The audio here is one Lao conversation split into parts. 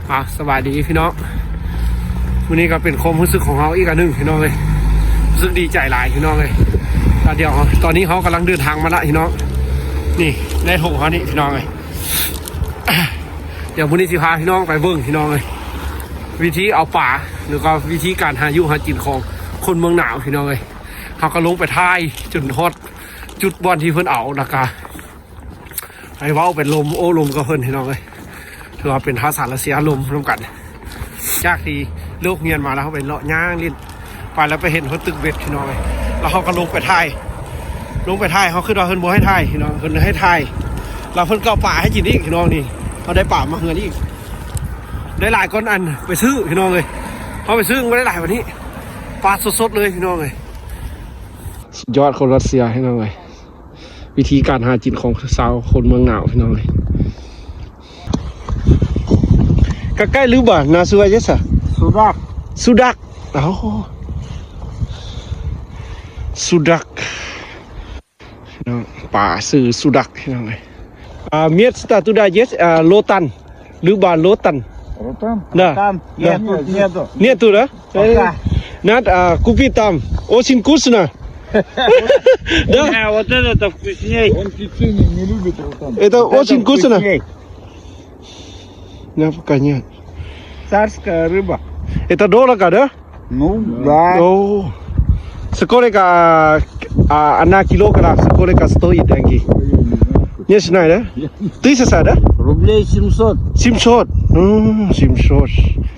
ອ່າ ສະບາຍດີພີ່ນ້ອງ, ມື້ນີ້ກໍເປັນຄວາມຮູ້ສຶກຂອງເຮົາອີກອັນໜຶ່ງພີ່ນ້ອງເອີຍ, ຮູ້ສຶກດີໃຈຫຼາຍພີ່ນ້ອງເອີຍ. ແລ້ວດຽວ ຕອນນີ້ເຮົາກຳລັງເດີນທາງມາລະພີ່ນ້ອງ, ນີ້ໃນທົ່ງເຮົານີ້ພີ່ນ້ອງເອີຍ. ດຽວມື້ນີ້ຊິພາພີ່ນ້ອງໄປເບິ່ງພີ່ນ້ອງເອີຍ, ວິທີເອົາປາ ຫຼືກໍວິທີການຫາຢູ່ຫາກິນຂອງຄົນເມືອງໜາວພີ່ນ້ອງເອີຍ. ເຮົາກໍລົງໄປຖ່າຍຈົນຮອດຈຸດບ່ອນທີ່ເພິ່ນເອົາ ແລ້ວກໍ ໃຫ້ເວົ້າເປັນລົມໂອ້ລົມກັບເພິ່ນພີ່ນ້ອງເອີຍ, ຖືວ່າເປັນພາສາຣັດເຊຍລົມນຳກັນ. ຈາກທີ່ເລີກຮຽນມາແລ້ວ ເຮົາໄປເລາະຍ່າງຫຼິ້ນໄປ ແລ້ວໄປເຫັນເພິ່ນຕຶກເບັດພີ່ນ້ອງເອີຍ, ແລ້ວເຮົາກໍລົງໄປຖ່າຍ ລົງໄປຖ່າຍ ເຮົາຄິດວ່າເພິ່ນບໍ່ໃຫ້ຖ່າຍພີ່ນ້ອງ, ເພິ່ນໃຫ້ຖ່າຍ ແລ້ວເພິ່ນກໍເອົາປາໃຫ້ກິນອີກພີ່ນ້ອງ. ນີ້ເຮົາໄດ້ປາມາເຮືອນອີກ ໄດ້ຫຼາຍກ່ອນອັນໄປຊື້ພີ່ນ້ອງເອີຍ, ເຮົາໄປຊື້ບໍ່ໄດ້ຫຼາຍປານນີ້, ປາສົດໆເລີຍພີ່ນ້ອງເອີຍ. ສຸດຍອດຄົນຣັດເຊຍພີ່ນ້ອງເອີຍ. ວິທີການຫາກິນຂອງຊາວຄົນເມືອງໜາວພີ່ນ້ອງເອີຍ. Какая рыба называется? Судак. Судак. ໂອ້ судак ພີ່ນ້ອງ, ປາຊື່ судак ພີ່ນ້ອງເອີຍ. А место туда есть, а, ротан? Рыба ротан? Ротан? Да. Там нету, нету. Нету, да? Пока. Надо, а, купить там. Очень вкусно. Да? А, вот это-то вкусней. Он течение не любит, ротан. Это очень вкусно. Да, пока нет. Царская рыба. Это дорого, да? Ну, да. О. Сколько, а, а, одна килограмм, сколько стоит, деньги? Не знаю, да? Тысяча, да? Рублей семьсот. Семьсот. М, семьсот.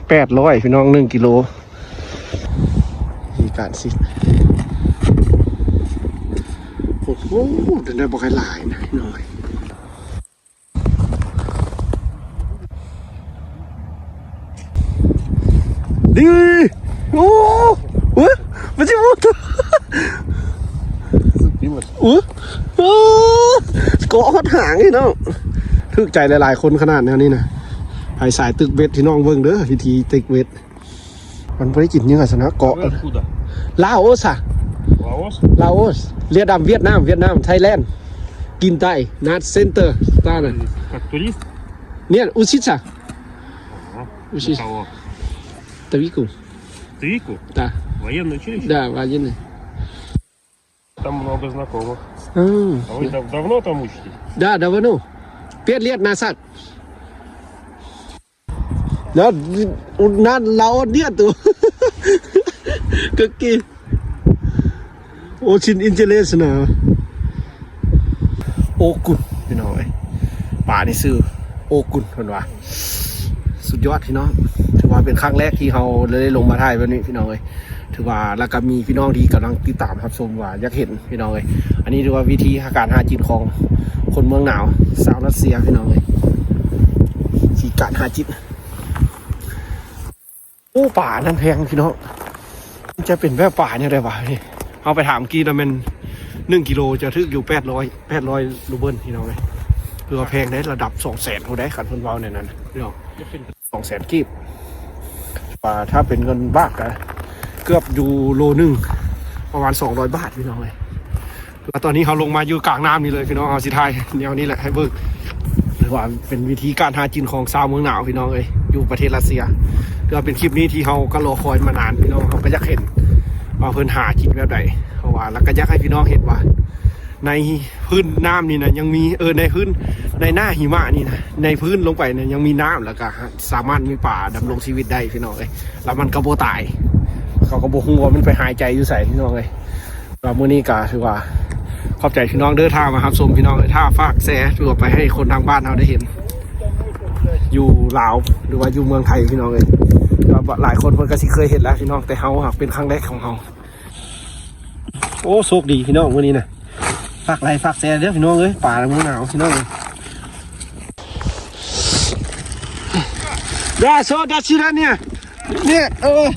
ແປດຮ້ອຍ ພີ່ນ້ອງ ໜຶ່ງກິໂລ. ມີການຊິດ ໂອ້ໂຫ ໄດ້ບໍ່ຄ່ອຍຫຼາຍນະ ນ້ອຍ. ດີ ໂອ້ ໂອ້ ມັນຊິໝົດ ໂອ້ ໂອ້ ເກາະຮອດຫາງນີ້ເນາະ. ຖືກໃຈຫຼາຍໆຄົນຂະໜາດແນວນີ້ນະ. ໃຜສາຍຕຶກເບັດ ພີ່ນ້ອງເບິ່ງເດີ ວິທີຕຶກເບັດ. ມັນບໍ່ໄດ້ກິນເຫຍື່ອຊັ້ນນະ ເກາະ. Laos ອະ Laos. Laos. Laos. ຫວຽດນາມ ຫວຽດນາມ ຫວຽດນາມ Thailand. ຈີນໃຕ້ North Center. ຕານະ Как турист? Нет, учиться. Ага. Учиться. На кого? Травику. Травику? Да. Военное училище? Да, военное. Там много знакомых. А. А вы дав-, давно там учитесь? Да, давно. Пять лет назад. Да, у нас Лаос нету. Какие? Очень интересно. ໂອກຸນ ພີ່ນ້ອງເອີຍ, ປານີ້ຊື່ໂອກຸນເພິ່ນວ່າ. ສຸດຍອດພີ່ນ້ອງ, ຖືວ່າເປັນຄັ້ງແລກທີ່ເຮົາໄດ້ລົງມາຖ່າຍແບບນີ້ພີ່ນ້ອງເອີຍ. ຖືວ່າ ແລ້ວກໍມີພີ່ນ້ອງທີ່ກຳລັງຕິດຕາມຮັບຊົມວ່າຢາກເຫັນພີ່ນ້ອງເອີຍ. ອັນນີ້ຖືວ່າວິທີການຫາກິນຂອງຄົນເມືອງໜາວ ຊາວຣັດເຊຍພີ່ນ້ອງເອີຍ, ວິທີການຫາກິນ. ໂອ້ ປານັ້ນແພງພີ່ນ້ອງ, ມັນຈະເປັນແບບປາແນວໃດວະນີ້? ເຮົາໄປຖາມກີ້ແລ້ວແມ່ນ ໜຶ່ງກິໂລຈະຖືກຢູ່ ແປດຮ້ອຍ ແປດຮ້ອຍ ຣູເບິນພີ່ນ້ອງເອີຍ. ຖືວ່າແພງເດ້ ລະດັບ ສອງແສນ ພຸ້ນເດ້ ຄັນເພິ່ນເວົ້າແນວນັ້ນເນາະ. ຈະເປັນ ສອງແສນກີບ ວ່າຖ້າເປັນເງິນບາດກໍເກືອບຢູ່ໂລໜຶ່ງ ປະມານ ສອງຮ້ອຍ ບາດພີ່ນ້ອງເອີຍ. ແລ້ວຕອນນີ້ເຮົາລົງມາຢູ່ກາງນ້ຳນີ້ເລີຍພີ່ນ້ອງ, ເຮົາຊິຖ່າຍແນວນີ້ແຫຼະໃຫ້ເບິ່ງ ຫຼືວ່າເປັນວິທີການຫາກິນຂອງຊາວເມືອງໜາວພີ່ນ້ອງເອີຍ ຢູ່ປະເທດຣັດເຊຍ. ຖືວ່າເປັນຄລິບນີ້ທີ່ເຮົາກໍລໍຄອຍມານານພີ່ນ້ອງ, ເຮົາກໍຢາກເຫັນວ່າເພິ່ນຫາກິນແບບໃດ ເພາະວ່າ ແລ້ວກໍຢາກໃຫ້ພີ່ນ້ອງເຫັນວ່າໃນພື້ນນ້ຳນີ້ນະຍັງມີ ເອີ ໃນພື້ນ ໃນໜ້າຫິມະນີ້ນະ ໃນພື້ນລົງໄປນະຍັງມີນ້ຳ ແລ້ວກໍສາມາດມີປາດຳລົງຊີວິດໄດ້ພີ່ນ້ອງເອີຍ. ແລ້ວມັນກໍບໍ່ຕາຍ, ເຂົາກໍບໍ່ຮູ້ວ່າມັນໄປຫາຍໃຈຢູ່ໃສພີ່ນ້ອງເອີຍ. ກໍມື້ນີ້ກໍຖືວ່າຂອບໃຈພີ່ນ້ອງເດີ ຖ້າມາຮັບຊົມພີ່ນ້ອງເອີຍ, ຖ້າຝາກແຊ ຫຼືວ່າໄປໃຫ້ຄົນທາງບ້ານເຮົາໄດ້ເຫັນ ຢູ່ລາວ ຫຼືວ່າຢູ່ເມືອງໄທພີ່ນ້ອງເອີຍ. ກໍຫຼາຍຄົນເພິ່ນກໍຊິເຄີຍເຫັນແລ້ວພີ່ນ້ອງ, ແຕ່ເຮົາຫາກເປັນຄັ້ງແລກຂອງເຮົາ. ໂອ້ ໂຊກດີພີ່ນ້ອງມື້ນີ້ນະ, ຝາກໄລຝາກແຊເດີພີ່ນ້ອງເອີຍ, ປາເມືອງໜາວພີ່ນ້ອງເອີຍ. Да, всё, до свидания. Нет, э,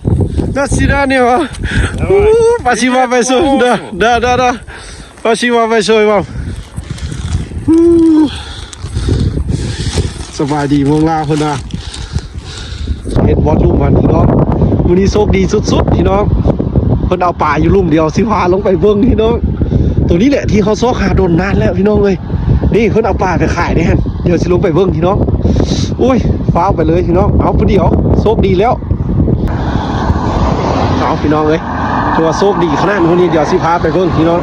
до свидания. Давай. У, спасибо большое. Да, да, да, да. Спасибо большое вам. У. ສະບາຍດີເມືອງລາວເພິ່ນນະ, ເຫັນບ່ອນລຸ່ມຫັ້ນພີ່ນ້ອງ. ມື້ນີ້ໂຊກດີສຸດໆພີ່ນ້ອງ, ເພິ່ນເອົາປາຢູ່ລຸ່ມດຽວ, ຊິພາລົງໄປເບິ່ງພີ່ນ້ອງ. ໂຕນີ້ແຫຼະທີ່ເຮົາຊອກຫາດົນນານແລ້ວພີ່ນ້ອງເອີຍ. ນີ້ເພິ່ນເອົາປາໄປຂາຍເດ້ຫັ້ນ, ດຽວຊິລົງໄປເບິ່ງພີ່ນ້ອງ. ໂອ້ຍ ຟ້າວໄປເລີຍພີ່ນ້ອງ. ເອົາ ຜູ້ດຽວ ໂຊກດີແລ້ວ. ເອົາ ພີ່ນ້ອງເອີຍ ຖືວ່າໂຊກດີຂະໜາດ. ມື້ນີ້ດຽວຊິພາໄປເບິ່ງພີ່ນ້ອງ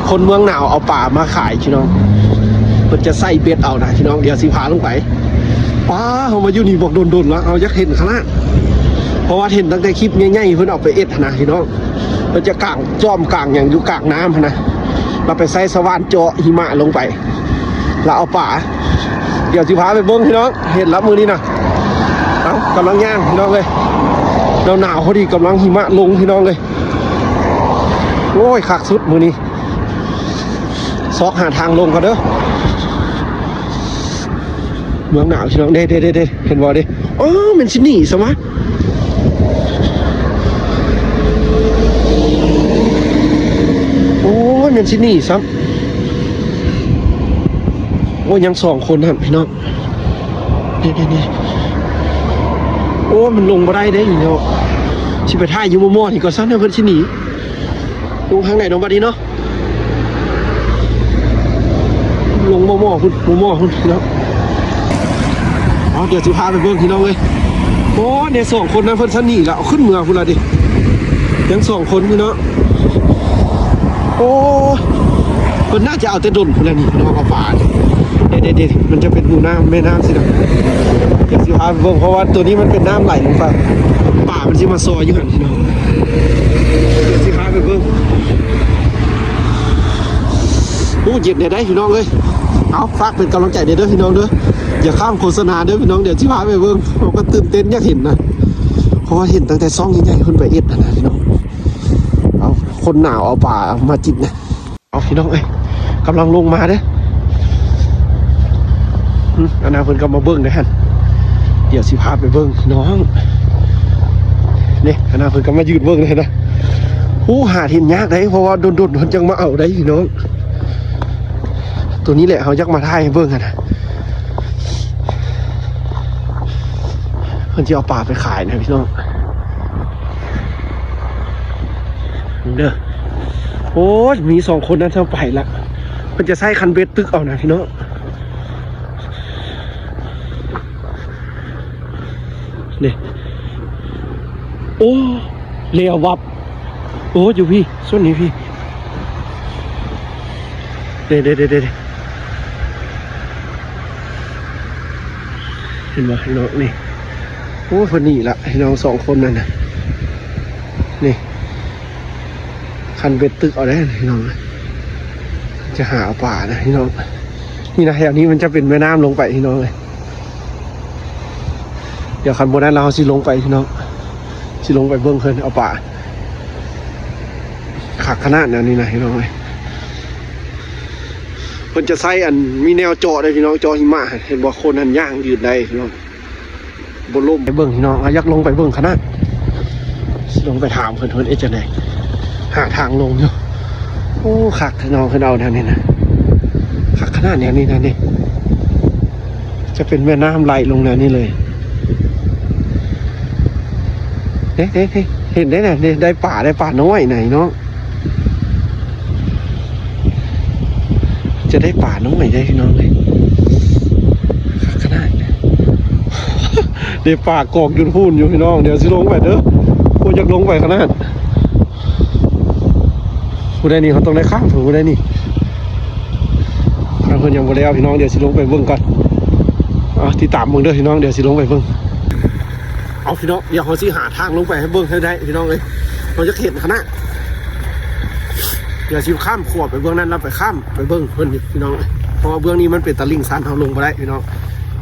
ຄົນເມືອງໜາວເອົາປາມາຂາຍພີ່ນ້ອງ. ເພິ່ນຈະໃສ່ເບັດເອົານະພີ່ນ້ອງ. ດຽວຊິພາລົງໄປ. ປ້າ ເຮົາມາຢູ່ນີ້ບັກດົນໆລະ ເຮົາຢາກເຫັນຂະໜາດ ເພາະວ່າເຫັນຕັ້ງແຕ່ຄລິບໃຫຍ່ໆ ເພິ່ນເອົາໄປເອັດຫັ້ນນະພີ່ນ້ອງ. ເພິ່ນຈະກາງຈອມກາງຫຍັງຢູ່ກາງນ້ຳຫັ້ນນະ ແລ້ວໄປໃສ່ສະຫວ່ານເຈາະຫິມະລົງໄປ ແລ້ວເອົາປາ. ດຽວຊິພາໄປເບິ່ງພີ່ນ້ອງ. ເຫັນລະມື້ນີ້ນະ. ເອົ້າ ກຳລັງຍ່າງພີ່ນ້ອງເອີຍ. ໜາວໆ ພໍດີກຳລັງຫິມະລົງພີ່ນ້ອງເອີຍ. ໂອ້ຍ ຄັກສຸດມື້ນີ້. ຊອກຫາທາງລົງກ່ອນເດີ. ເມືອງໜາວພີ່ນ້ອງເດ້ ເດ້ ເດ້ ເດ້ ເຫັນບໍ່ເດ້. ອໍ ແມ່ນຊິໜີຊະວະ. ໂອ້ຍ ແມ່ນຊິໜີຊ້ຳ. ໂອ້ຍ ຍັງສອງຄົນຫັ້ນພີ່ນ້ອງ. ເດ້ ເດ້ ເດ້. ໂອ້ຍ ມັນລົງບໍ່ໄດ້ເດ້ນີ້ເນາະ. ຊິໄປຖ່າຍຢູ່ໝໍ່ໆນີ້ກ່ອນຊັ້ນ ເພິ່ນຊິໜີ. ລົງທາງໃດເນາະບັດນີ້ເນາະ. ລົງໝໍ່ໆພຸ້ນ ໝໍ່ໆພຸ້ນເນາະ. ເອົາ ດຽວຊິພາໄປເບິ່ງພີ່ນ້ອງເອີຍ. ໂອ້ ເດ້ສອງຄົນນັ້ນເພິ່ນຊັ້ນໜີລະ ເອົາຂຶ້ນເມືອພຸ້ນລະເດ້. ຍັງສອງຄົນຢູ່ເນາະ. ໂອ້ ເພິ່ນໜ້າຈະເອົາແຕ່ດົນພຸ້ນລະນີ້ເນາະ ເອົາປານີ້. ເດ້ໆໆ ມັນຈະເປັນຮູນ້ຳແມ່ນ້ຳຊີ້ນະ. ດຽວຊິພາໄປເບິ່ງ ເພາະວ່າໂຕນີ້ມັນເປັນນ້ຳໄຫຼລົງໄປ ປາມັນຊິມາຊອຍຢູ່ຫັ້ນພີ່ນ້ອງ. ດຽວຊິພາໄປເບິ່ງ. ໂອ້ ເຢັນແດ່ໃດພີ່ນ້ອງເອີຍ. ເອົາ ຝາກເປັນກຳລັງໃຈແດ່ເດີພີ່ນ້ອງເດີ. ຢ່າຂ້າມໂຄສະນາເດີພີ່ນ້ອງ. ດຽວຊິພາໄປເບິ່ງ. ເຮົາກໍຕື່ນເຕັ້ນຢາກເຫັນນະ ເພາະວ່າເຫັນຕັ້ງແຕ່ຊ່ອງໃຫຍ່ໆເພິ່ນໄປເອັດຫັ້ນນະພີ່ນ້ອງ. ເອົາ ຄົນໜາວເອົາປາມາຈິບນະ. ເອົາ ພີ່ນ້ອງເອີຍ ກຳລັງລົງມາເດີ. ອານາເພິ່ນກໍມາເບິ່ງເດ້ຫັ້ນ. ດຽວຊິພາໄປເບິ່ງພີ່ນ້ອງ. ນີ້ ອານາເພິ່ນກໍມາຢືນເບິ່ງເດ້ນະ. ໂອ້ ຫາເຫັນຍາກເດ້ ເພາະວ່າດົນໆເພິ່ນຈັ່ງມາເອົາໄດ້ພີ່ນ້ອງ. ໂຕນີ້ແຫຼະເຮົາຢາກມາຖ່າຍໃຫ້ເບິ່ງຫັ້ນນະ. ເພິ່ນຊິເອົາປາໄປຂາຍນະພີ່ນ້ອງເດີ. ໂອ້ຍ ມີສອງຄົນນັ້ນເຂົ້າໄປລະ ເພິ່ນຈະໃຊ້ຄັນເບັດຕຶກເອົານະພີ່ນ້ອງ. ນີ້ ໂອ້ ແລ້ວວັບ. ໂອ້ ຢູ່ພີ້ ສ່ວນນີ້ພີ້. ເດ້ໆໆໆ ເຫັນບໍ່ພີ່ນ້ອງນີ້. ໂອ້ ເພິ່ນໜີລະພີ່ນ້ອງ ສອງຄົນນັ້ນນະ. ນີ້ ຄັນເບັດຕຶກເອົາໄດ້ພີ່ນ້ອງ ຈະຫາເອົາປານະພີ່ນ້ອງ. ນີ້ນະ ແຖວນີ້ມັນຈະເປັນແມ່ນ້ຳລົງໄປພີ່ນ້ອງເອີຍ. ດຽວຄັນບໍ່ນັ້ນລະເຮົາຊິລົງໄປພີ່ນ້ອງ ຊິລົງໄປເບິ່ງເພິ່ນເອົາປາ. ຄັກຂະໜາດແນວນີ້ນະພີ່ນ້ອງເອີຍ. ເພິ່ນຈະໃຊ້ອັນ ມີແນວເຈາະເດ້ພີ່ນ້ອງ ເຈາະຫິມະ. ເຫັນບໍ່ ຄົນຫັ້ນຍ່າງຢືນໄດ້ພີ່ນ້ອງ ບໍ່ລົ້ມ. ໄປເບິ່ງພີ່ນ້ອງ ເຮົາຢາກລົງໄປເບິ່ງຂະໜາດ. ຊິລົງໄປຖາມເພິ່ນ ເພິ່ນເຮັດຈັ່ງໃດ ຫາທາງລົງຢູ່. ໂອ້ ຄັກພີ່ນ້ອງ ເພິ່ນເອົາແນວນີ້ນະ ຄັກຂະໜາດແນວນີ້ນະ. ນີ້ ຈະເປັນແມ່ນ້ຳໄຫຼລົງແນວນີ້ເລີຍ. ເດ້ ເດ້ ເດ້ ເຫັນໄດ້ນະ ເດ້ ໄດ້ປາ ໄດ້ປານ້ອຍນະພີ່ນ້ອງ. ຈະໄດ້ປານ້ອຍໄດ໋ພີ່ນ້ອງເອີຍ. ຄັກຂະໜາດ ໄດ້ປາກອງຈົນພຸ້ນຢູ່ພີ່ນ້ອງ. ດຽວຊິລົງໄປເດີ ໂອ້ ຢາກລົງໄປຂະໜາດ. ຜູ້ໃດນີ້ ເຮົາຕ້ອງໄດ້ຂ້າມຜູ້ໃດນີ້. ທາງເພິ່ນຍັງບໍ່ແລ້ວພີ່ນ້ອງ ດຽວຊິລົງໄປເບິ່ງກ່ອນ. ເອົາ ຕິດຕາມເບິ່ງເດີພີ່ນ້ອງ ດຽວຊິລົງໄປເບິ່ງ. ເອົາພີ່ນ້ອງ ດຽວເຮົາຊິຫາທາງລົງໄປໃຫ້ເບິ່ງໃຫ້ໄດ້ພີ່ນ້ອງເອີຍ. ເຮົາຢາກເຫັນຂະໜາດ. ດຽວຊິຂ້າມຂົວໄປເບື້ອງນັ້ນ ແລ້ວໄປຂ້າມໄປເບິ່ງເພິ່ນພີ່ນ້ອງເອີຍ. ເພາະວ່າເບື້ອງນີ້ມັນເປັນຕະລິ່ງຊັນ ເຮົາລົງບໍ່ໄດ້ພີ່ນ້ອງ.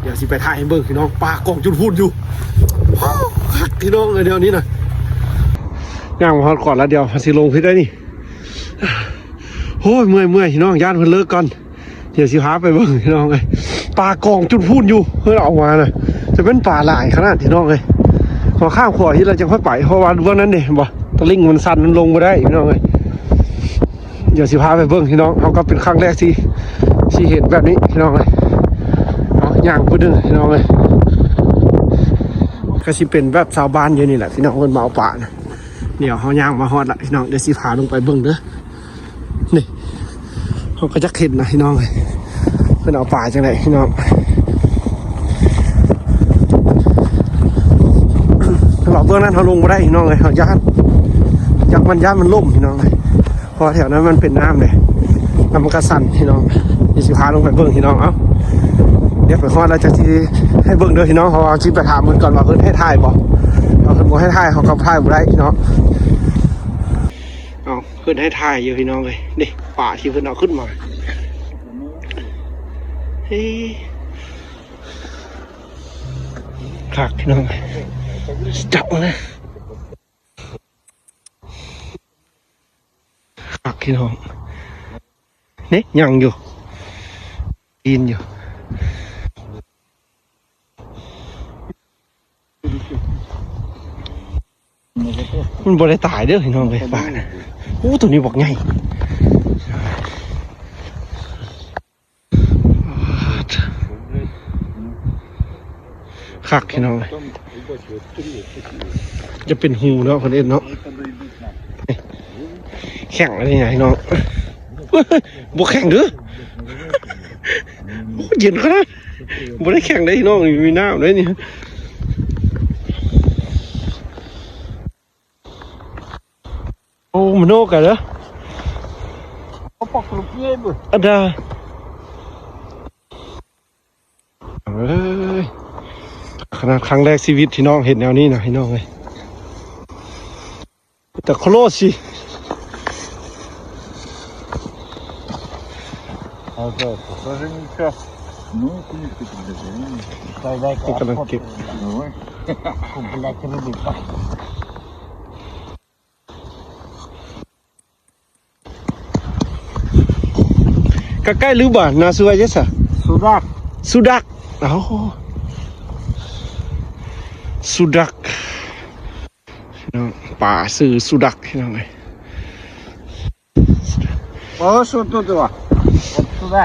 ດຽວຊິໄປຖ່າຍໃຫ້ເບິ່ງພີ່ນ້ອງ ປາກອງຈຸດພຸ້ນຢູ່. ໂອ້ ຄັກພີ່ນ້ອງເອີຍ ແນວນີ້ນະ. ຍ່າງມາຮອດກ່ອນແລ້ວ ດຽວເຮົາຊິລົງຄືໄດ້ນີ້. ໂອ້ຍ ເມື່ອຍໆ ພີ່ນ້ອງ ຢ້ານເພິ່ນເລີກກ່ອນ. ດຽວຊິພາໄປເບິ່ງພີ່ນ້ອງເອີຍ ປາກອງຈຸດພຸ້ນຢູ່. ເພິ່ນເອົາມານະ ຈະເປັນປາຫຼາຍຂະໜາດພີ່ນ້ອງເອີຍ. ເຮົາຂ້າມຂົວທີ່ລະຈັ່ງຄ່ອຍໄປ ເພາະວ່າເບື້ອງນັ້ນເດ້ ເຫັນບໍ່ ຕະລິ່ງມັນຊັນ ມັນລົງບໍ່ໄດ້ພີ່ນ້ອງເອີຍ. ດຽວຊິພາໄປເບິ່ງພີ່ນ້ອງ ເຮົາກໍເປັນຄັ້ງແລກທີ່ ທີ່ເຫັນແບບນີ້ພີ່ນ້ອງເອີຍ. ເອົາ ຍ່າງໄປເບິ່ງພີ່ນ້ອງເອີຍ ກໍຊິເປັນແບບຊາວບ້ານຢູ່ນີ້ແຫຼະພີ່ນ້ອງ ເພິ່ນມາເອົາປານະ. ດຽວເຮົາຍ່າງມາຮອດລະພີ່ນ້ອງ ດຽວຊິພາລົງໄປເບິ່ງເດີ. ນີ້ ເຮົາກໍຢາກເຫັນນະພີ່ນ້ອງເອີຍ ເພິ່ນເອົາປາຈັ່ງໃດພີ່ນ້ອງ. ເບື້ອງນັ້ນເຮົາລົງບໍ່ໄດ້ພີ່ນ້ອງເອີຍ ເຮົາຢ້ານ ຢ້ານມັນ ຢ້ານມັນລົ້ມພີ່ນ້ອງເອີຍ ເພາະວ່າແຖວນັ້ນມັນເປັນນ້ຳເດ້ ແລ້ວມັນກໍຊັນພີ່ນ້ອງ. ດຽວຊິພາລົງໄປເບິ່ງພີ່ນ້ອງ. ເອົ້າ ດຽວໄປຮອດແລ້ວຈັ່ງຊິໃຫ້ເບິ່ງເດີພີ່ນ້ອງ ເພາະວ່າຊິໄປຖາມເພິ່ນກ່ອນວ່າເພິ່ນໃຫ້ຖ່າຍບໍ່. ຖ້າເພິ່ນບໍ່ໃຫ້ຖ່າຍ ເຮົາກໍຖ່າຍບໍ່ໄດ້ພີ່ນ້ອງ. ເອົ້າ ເພິ່ນໃຫ້ຖ່າຍຢູ່ພີ່ນ້ອງເອີຍ ນີ້ປາທີ່ເພິ່ນເອົາຂຶ້ນມາ. ເອີ ຄັກພີ່ນ້ອງ ຈັບເອົານະ ຄັກພີ່ນ້ອງ. ນີ້ຍັງຢູ່ ປີນຢູ່ ມັນບໍ່ໄດ້ຕາຍເດີພີ່ນ້ອງເອີຍ ປານະ. ໂອ້ ໂຕນີ້ບັກໃຫຍ່. ຄັກພີ່ນ້ອງເອີຍ ຈະເປັນຮູເນາະ ເພິ່ນເອີ້ນເນາະ. ແຂງອັນນີ້ນະພີ່ນ້ອງ ບໍ່ແຂງເດີ ໂອ້ ເຢັນຂະໜາດ ບໍ່ໄດ້ແຂງເດ້ພີ່ນ້ອງ ມີນ້ຳເດ້ນີ້. ໂອ້ ມະໂນກະເດີ ອາດາ ເອີຍ ຂະໜາດຄັ້ງແລກຊີວິດທີ່ນ້ອງເຫັນແນວນີ້ນະພີ່ນ້ອງເອີຍ. ແຕ່ໂຄໂລຊິ А, да, покажи мне сейчас. Ну, книжку тебе даю. Дай, дай, ກຳລັງເກັບ Давай. Блядь, рыбы. Какая рыба называется? Судак. Судак. О. Судак. ພີ່ນ້ອງ ປາຊື່ສຸດັກ ພີ່ນ້ອງເອີຍ. О, что тут его? Вот сюда.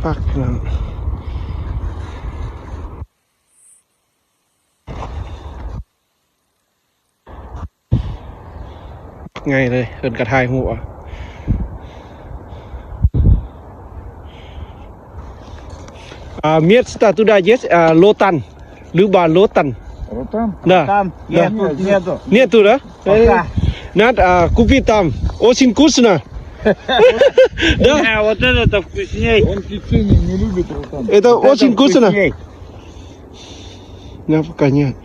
ປັກ ພີ່ນ້ອງ ໃຫຍ່ເລີຍ ເພິ່ນກໍຖ່າຍຮູບເອົາ. А, место туда есть, а, ротан, рыба ротан. Ротан? Да. Там Да. Нету, нету. Нету, да? Пока. Э, надо, а, купить там. Очень вкусно. Да. А, вот это-то вкусней. Он птицу не, не любит ротан. Это Вот это очень вкусно. Вкусней. Да, пока нет.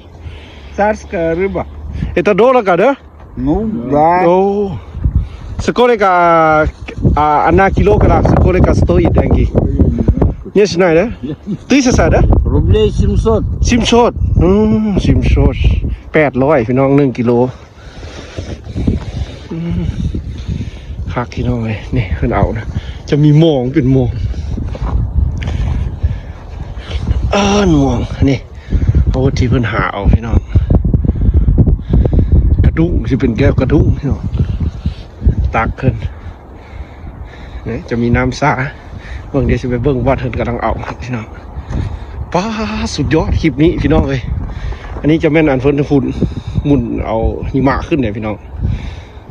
Царская рыба. Это дорого, да? Ну, да. О. Сколько, а, а, одна килограмм, сколько стоит деньги? Не знаю, да? Тысяча, да? Рублей семьсот. Семьсот. М, семьсот. ແປດຮ້ອຍ ພີ່ນ້ອງ ໜຶ່ງກິໂລ. ອືມ ຄັກພີ່ນ້ອງເອີຍ ນີ້ເພິ່ນເອົານະ ຈະມີມອງ ເປັນມອງ ເອີ້ນມອງ ນີ້ ໂອ້ ທີ່ເພິ່ນຫາເອົາພີ່ນ້ອງ ກະດູກ ຊິເປັນແກ້ວກະດູກພີ່ນ້ອງ ຕັກຂຶ້ນ. ນີ້ຈະມີນ້ຳຊາ ເບິ່ງ ດຽວຊິໄປເບິ່ງບ່ອນເພິ່ນກຳລັງເອົາພີ່ນ້ອງ. ປ້າ ສຸດຍອດ ຄລິບນີ້ພີ່ນ້ອງເອີຍ ອັນນີ້ຈະແມ່ນອັນເພິ່ນຝຸ່ນ ໝຸນເອົາຫິມະຂຶ້ນເດ້ພີ່ນ້ອງ.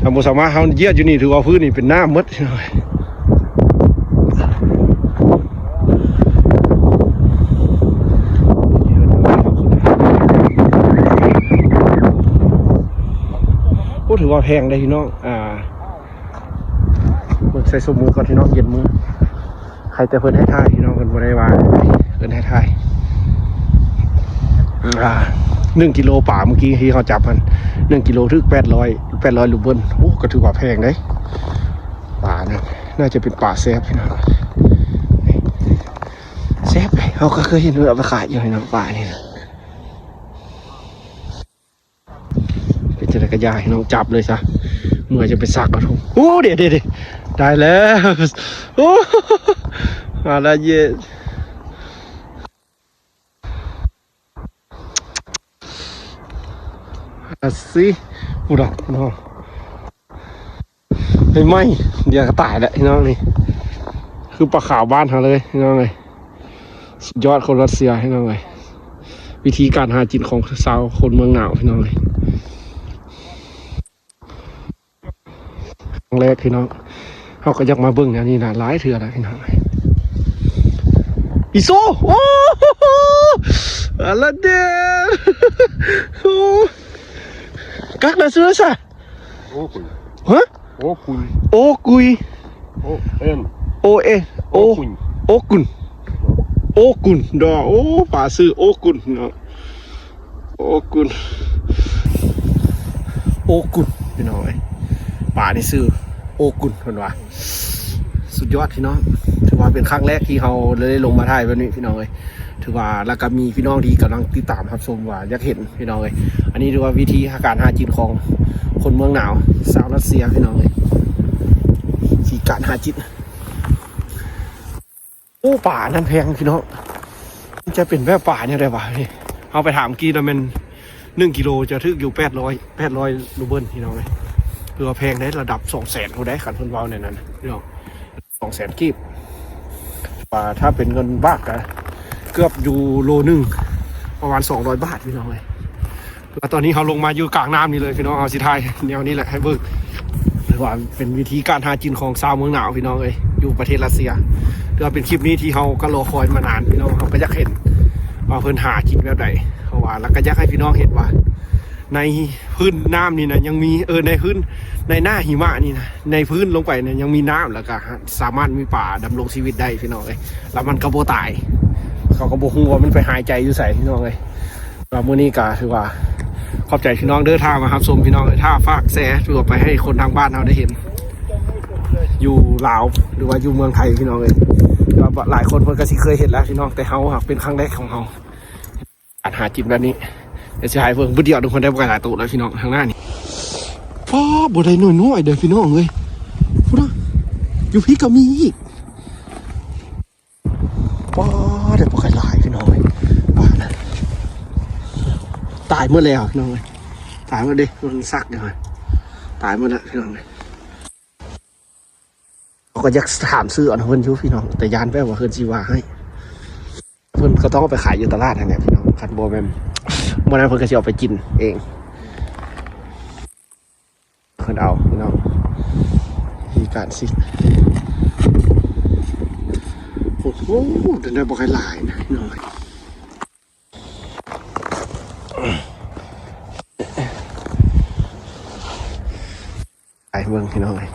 ຖ້າບໍ່ສາມາດ ເຮົາຢຽດຢູ່ນີ້ ຖືວ່າພື້ນນີ້ເປັນນ້ຳໝົດພີ່ນ້ອງເອີຍ. ໂອ້ ຖືວ່າແພງເດ້ພີ່ນ້ອງ ອ່າ ເບິ່ງໃສ່ສົບມືກ່ອນພີ່ນ້ອງ ເຢັນມື ໃຄແຕ່ເພິ່ນໃຫ້ຖ່າຍພີ່ນ້ອງ ເພິ່ນບໍ່ໄດ້ວ່າ ເພິ່ນໃຫ້ຖ່າຍ ອ່າ ໜຶ່ງກິໂລປາເມື່ອກີ້ທີ່ເຮົາຈັບຫັ້ນ ໜຶ່ງກິໂລຖືກແປດຮ້ອຍ ແປດຮ້ອຍຣູເບິນ. ໂອ້ ກໍຖືວ່າແພງເດ້ ປານັ້ນ ໜ້າຈະເປັນປາແຊບພີ່ນ້ອງ ແຊບເດ້ ເຮົາກໍເຄີຍເຫັນເພິ່ນເອົາໄປຂາຍຢູ່ພີ່ນ້ອງ ປານີ້ນະ. ເປັນຈັ່ງໃດກໍຢ່າໃຫ້ນ້ອງຈັບເລີຍຊະ ເມື່ອຍຈະໄປຊັກເອົາທຸງ. ໂອ້ ເດ ເດ ເດ ໄດ້ແລ້ວ ໂອ້ ມາແລ້ວເຢ້ ອາຊິ ພຸ້ນນະເນາະ. ໃໝ່ໆ ດຽວກໍຕາຍແລ້ວພີ່ນ້ອງ ນີ້ຄືປາຂາວບ້ານເຮົາເລີຍພີ່ນ້ອງເອີຍ. ສຸດຍອດຄົນຣັດເຊຍພີ່ນ້ອງເອີຍ ວິທີການຫາກິນຂອງຊາວຄົນເມືອງໜາວພີ່ນ້ອງເອີຍ. ຄັ້ງແລກພີ່ນ້ອງ ເຮົາກໍຢາກມາເບິ່ງແນວນີ້ນະ ຫຼາຍເທື່ອແລ້ວພີ່ນ້ອງ. ອີໂຊ ໂອ້ ອາລາເດນ О, как называется? Окунь. А? Окунь. Окунь. О Н. О Н. О-, окунь. Окунь. Да. Окунь. Да. О, ປາຊື່ໂອກຸນເນາະ. ໂອກຸນ ໂອກຸນ ພີ່ນ້ອງເອີຍ. ປານີ້ຊື່ໂອກຸນເພິ່ນວ່າ. ສຸດຍອດພີ່ນ້ອງ. ຖືວ່າເປັນຄັ້ງແລກທີ່ເຮົາໄດ້ລົງມາຖ່າຍແບບນີ້ພີ່ນ້ອງເອີຍ. ຖືວ່າ ແລ້ວກໍມີພີ່ນ້ອງທີ່ກຳລັງຕິດຕາມຮັບຊົມວ່າຢາກເຫັນພີ່ນ້ອງເອີຍ. ອັນນີ້ຖືວ່າວິທີການຫາກິນຂອງຄົນເມືອງໜາວ ຊາວຣັດເຊຍພີ່ນ້ອງເອີຍ. ວິທີການຫາກິນ. ໂອ້ ປາອັນນັ້ນແພງພີ່ນ້ອງ. ຈະເປັນແບບປາແນວໃດວະ? ເຮົາໄປຖາມກີ້ແລ້ວແມ່ນໜຶ່ງກິໂລຈະຖືກຢູ່ແປດຮ້ອຍ ແປດຮ້ອຍຣູເບິນພີ່ນ້ອງເອີຍ. ຖືວ່າແພງໄດ໋ ລະດັບສອງແສນພຸ້ນໄດ໋ ຄັນເພິ່ນເວົ້າແນວນັ້ນພີ່ນ້ອງ. ສອງແສນກີບ ວ່າຖ້າເປັນເງິນບາດກໍເກືອບຢູ່ໂລໜຶ່ງປະມານສອງຮ້ອຍບາດພີ່ນ້ອງເອີຍ. ແລ້ວຕອນນີ້ເຮົາລົງມາຢູ່ກາງນ້ຳນີ້ເລີຍພີ່ນ້ອງ. ເຮົາຊິຖ່າຍແນວນີ້ແຫຼະໃຫ້ເບິ່ງ ຖືວ່າເປັນວິທີການຫາກິນຂອງຊາວເມືອງໜາວພີ່ນ້ອງເອີຍ ຢູ່ປະເທດຣັດເຊຍ. ຖືວ່າເປັນຄລິບນີ້ທີ່ເຮົາກໍລໍຄອຍມານານພີ່ນ້ອງ. ເຮົາກໍຢາກເຫັນວ່າເພິ່ນຫາກິນແບບໃດ ເພາະວ່າ ແລ້ວກໍຢາກໃຫ້ພີ່ນ້ອງເຫັນວ່າ ໃນພື້ນນ້ຳນີ້ນະຍັງມີ ເອີ ໃນພື້ນ ໃນໜ້າຫິມະນີ້ນະ ໃນພື້ນລົງໄປນະຍັງມີນ້ຳ ແລ້ວກໍສາມາດມີປາດຳລົງຊີວິດໄດ້ພີ່ນ້ອງເອີຍ. ແລ້ວມັນກໍບໍ່ຕາຍ ເຂົາກໍບໍ່ຮູ້ວ່າມັນໄປຫາຍໃຈຢູ່ໃສພີ່ນ້ອງເອີຍ. ແລ້ວມື້ນີ້ກໍຖືວ່າຂອບໃຈພີ່ນ້ອງເດີ ຖ້າມາຮັບຊົມພີ່ນ້ອງເອີຍ. ຖ້າຝາກແຊ ຫຼືວ່າໄປໃຫ້ຄົນທາງບ້ານເຮົາໄດ້ເຫັນ ຢູ່ລາວ ຫຼືວ່າຢູ່ເມືອງໄທພີ່ນ້ອງເອີຍ. ແຕ່ວ່າຫຼາຍຄົນເພິ່ນກໍຊິເຄີຍເຫັນແລ້ວພີ່ນ້ອງ ແຕ່ເຮົາຫາກເປັນຄັ້ງແລກຂອງເຮົາ. ການຫາກິນແບບນີ້ ດຽວຊິໃຫ້ເບິ່ງບຶດດຽວ ທຸກຄົນໄດ້ບໍ່ຫຼາຍໂຕແລ້ວພີ່ນ້ອງ. ທາງໜ້ານີ້ ປ້າ ບໍ່ໄດ້ນ້ອຍໆເດີພີ່ນ້ອງເອີຍ. ພຸ້ນນະ ຢູ່ພີ້ກໍມີອີກ. ປ້າ ໄດ້ບໍ່ຫຼາຍພີ່ນ້ອງເອີຍ. ປ້ານະ ຕາຍໝົດແລ້ວພີ່ນ້ອງເອີຍ. ຕາຍໝົດເດ້ ມັນຊັກຢູ່ຫັ້ນ ຕາຍໝົດແລ້ວພີ່ນ້ອງເອີຍ. ເຮົາກໍຢາກຖາມຊື່ເພິ່ນຢູ່ພີ່ນ້ອງ ແຕ່ຢ້ານແບບວ່າເພິ່ນຊິວ່າຮ້າຍ. ເພິ່ນກໍຕ້ອງເອົາໄປຂາຍຢູ່ຕະຫຼາດຫັ້ນແຫຼະພີ່ນ້ອງ. ຄັນບໍ່ແມ່ນ ບໍ່ນັ້ນເພິ່ນກໍຊິເອົາໄປກິນເອງ. ເພິ່ນເອົາພີ່ນ້ອງ ວິທີການຊິ ໂອ້ໂຫ ໄດ້ບໍ່ຄ່ອຍຫຼາຍນະພີ່ນ້ອງ. ໄປເບິ່ງພີ່ນ້ອງເອີຍ.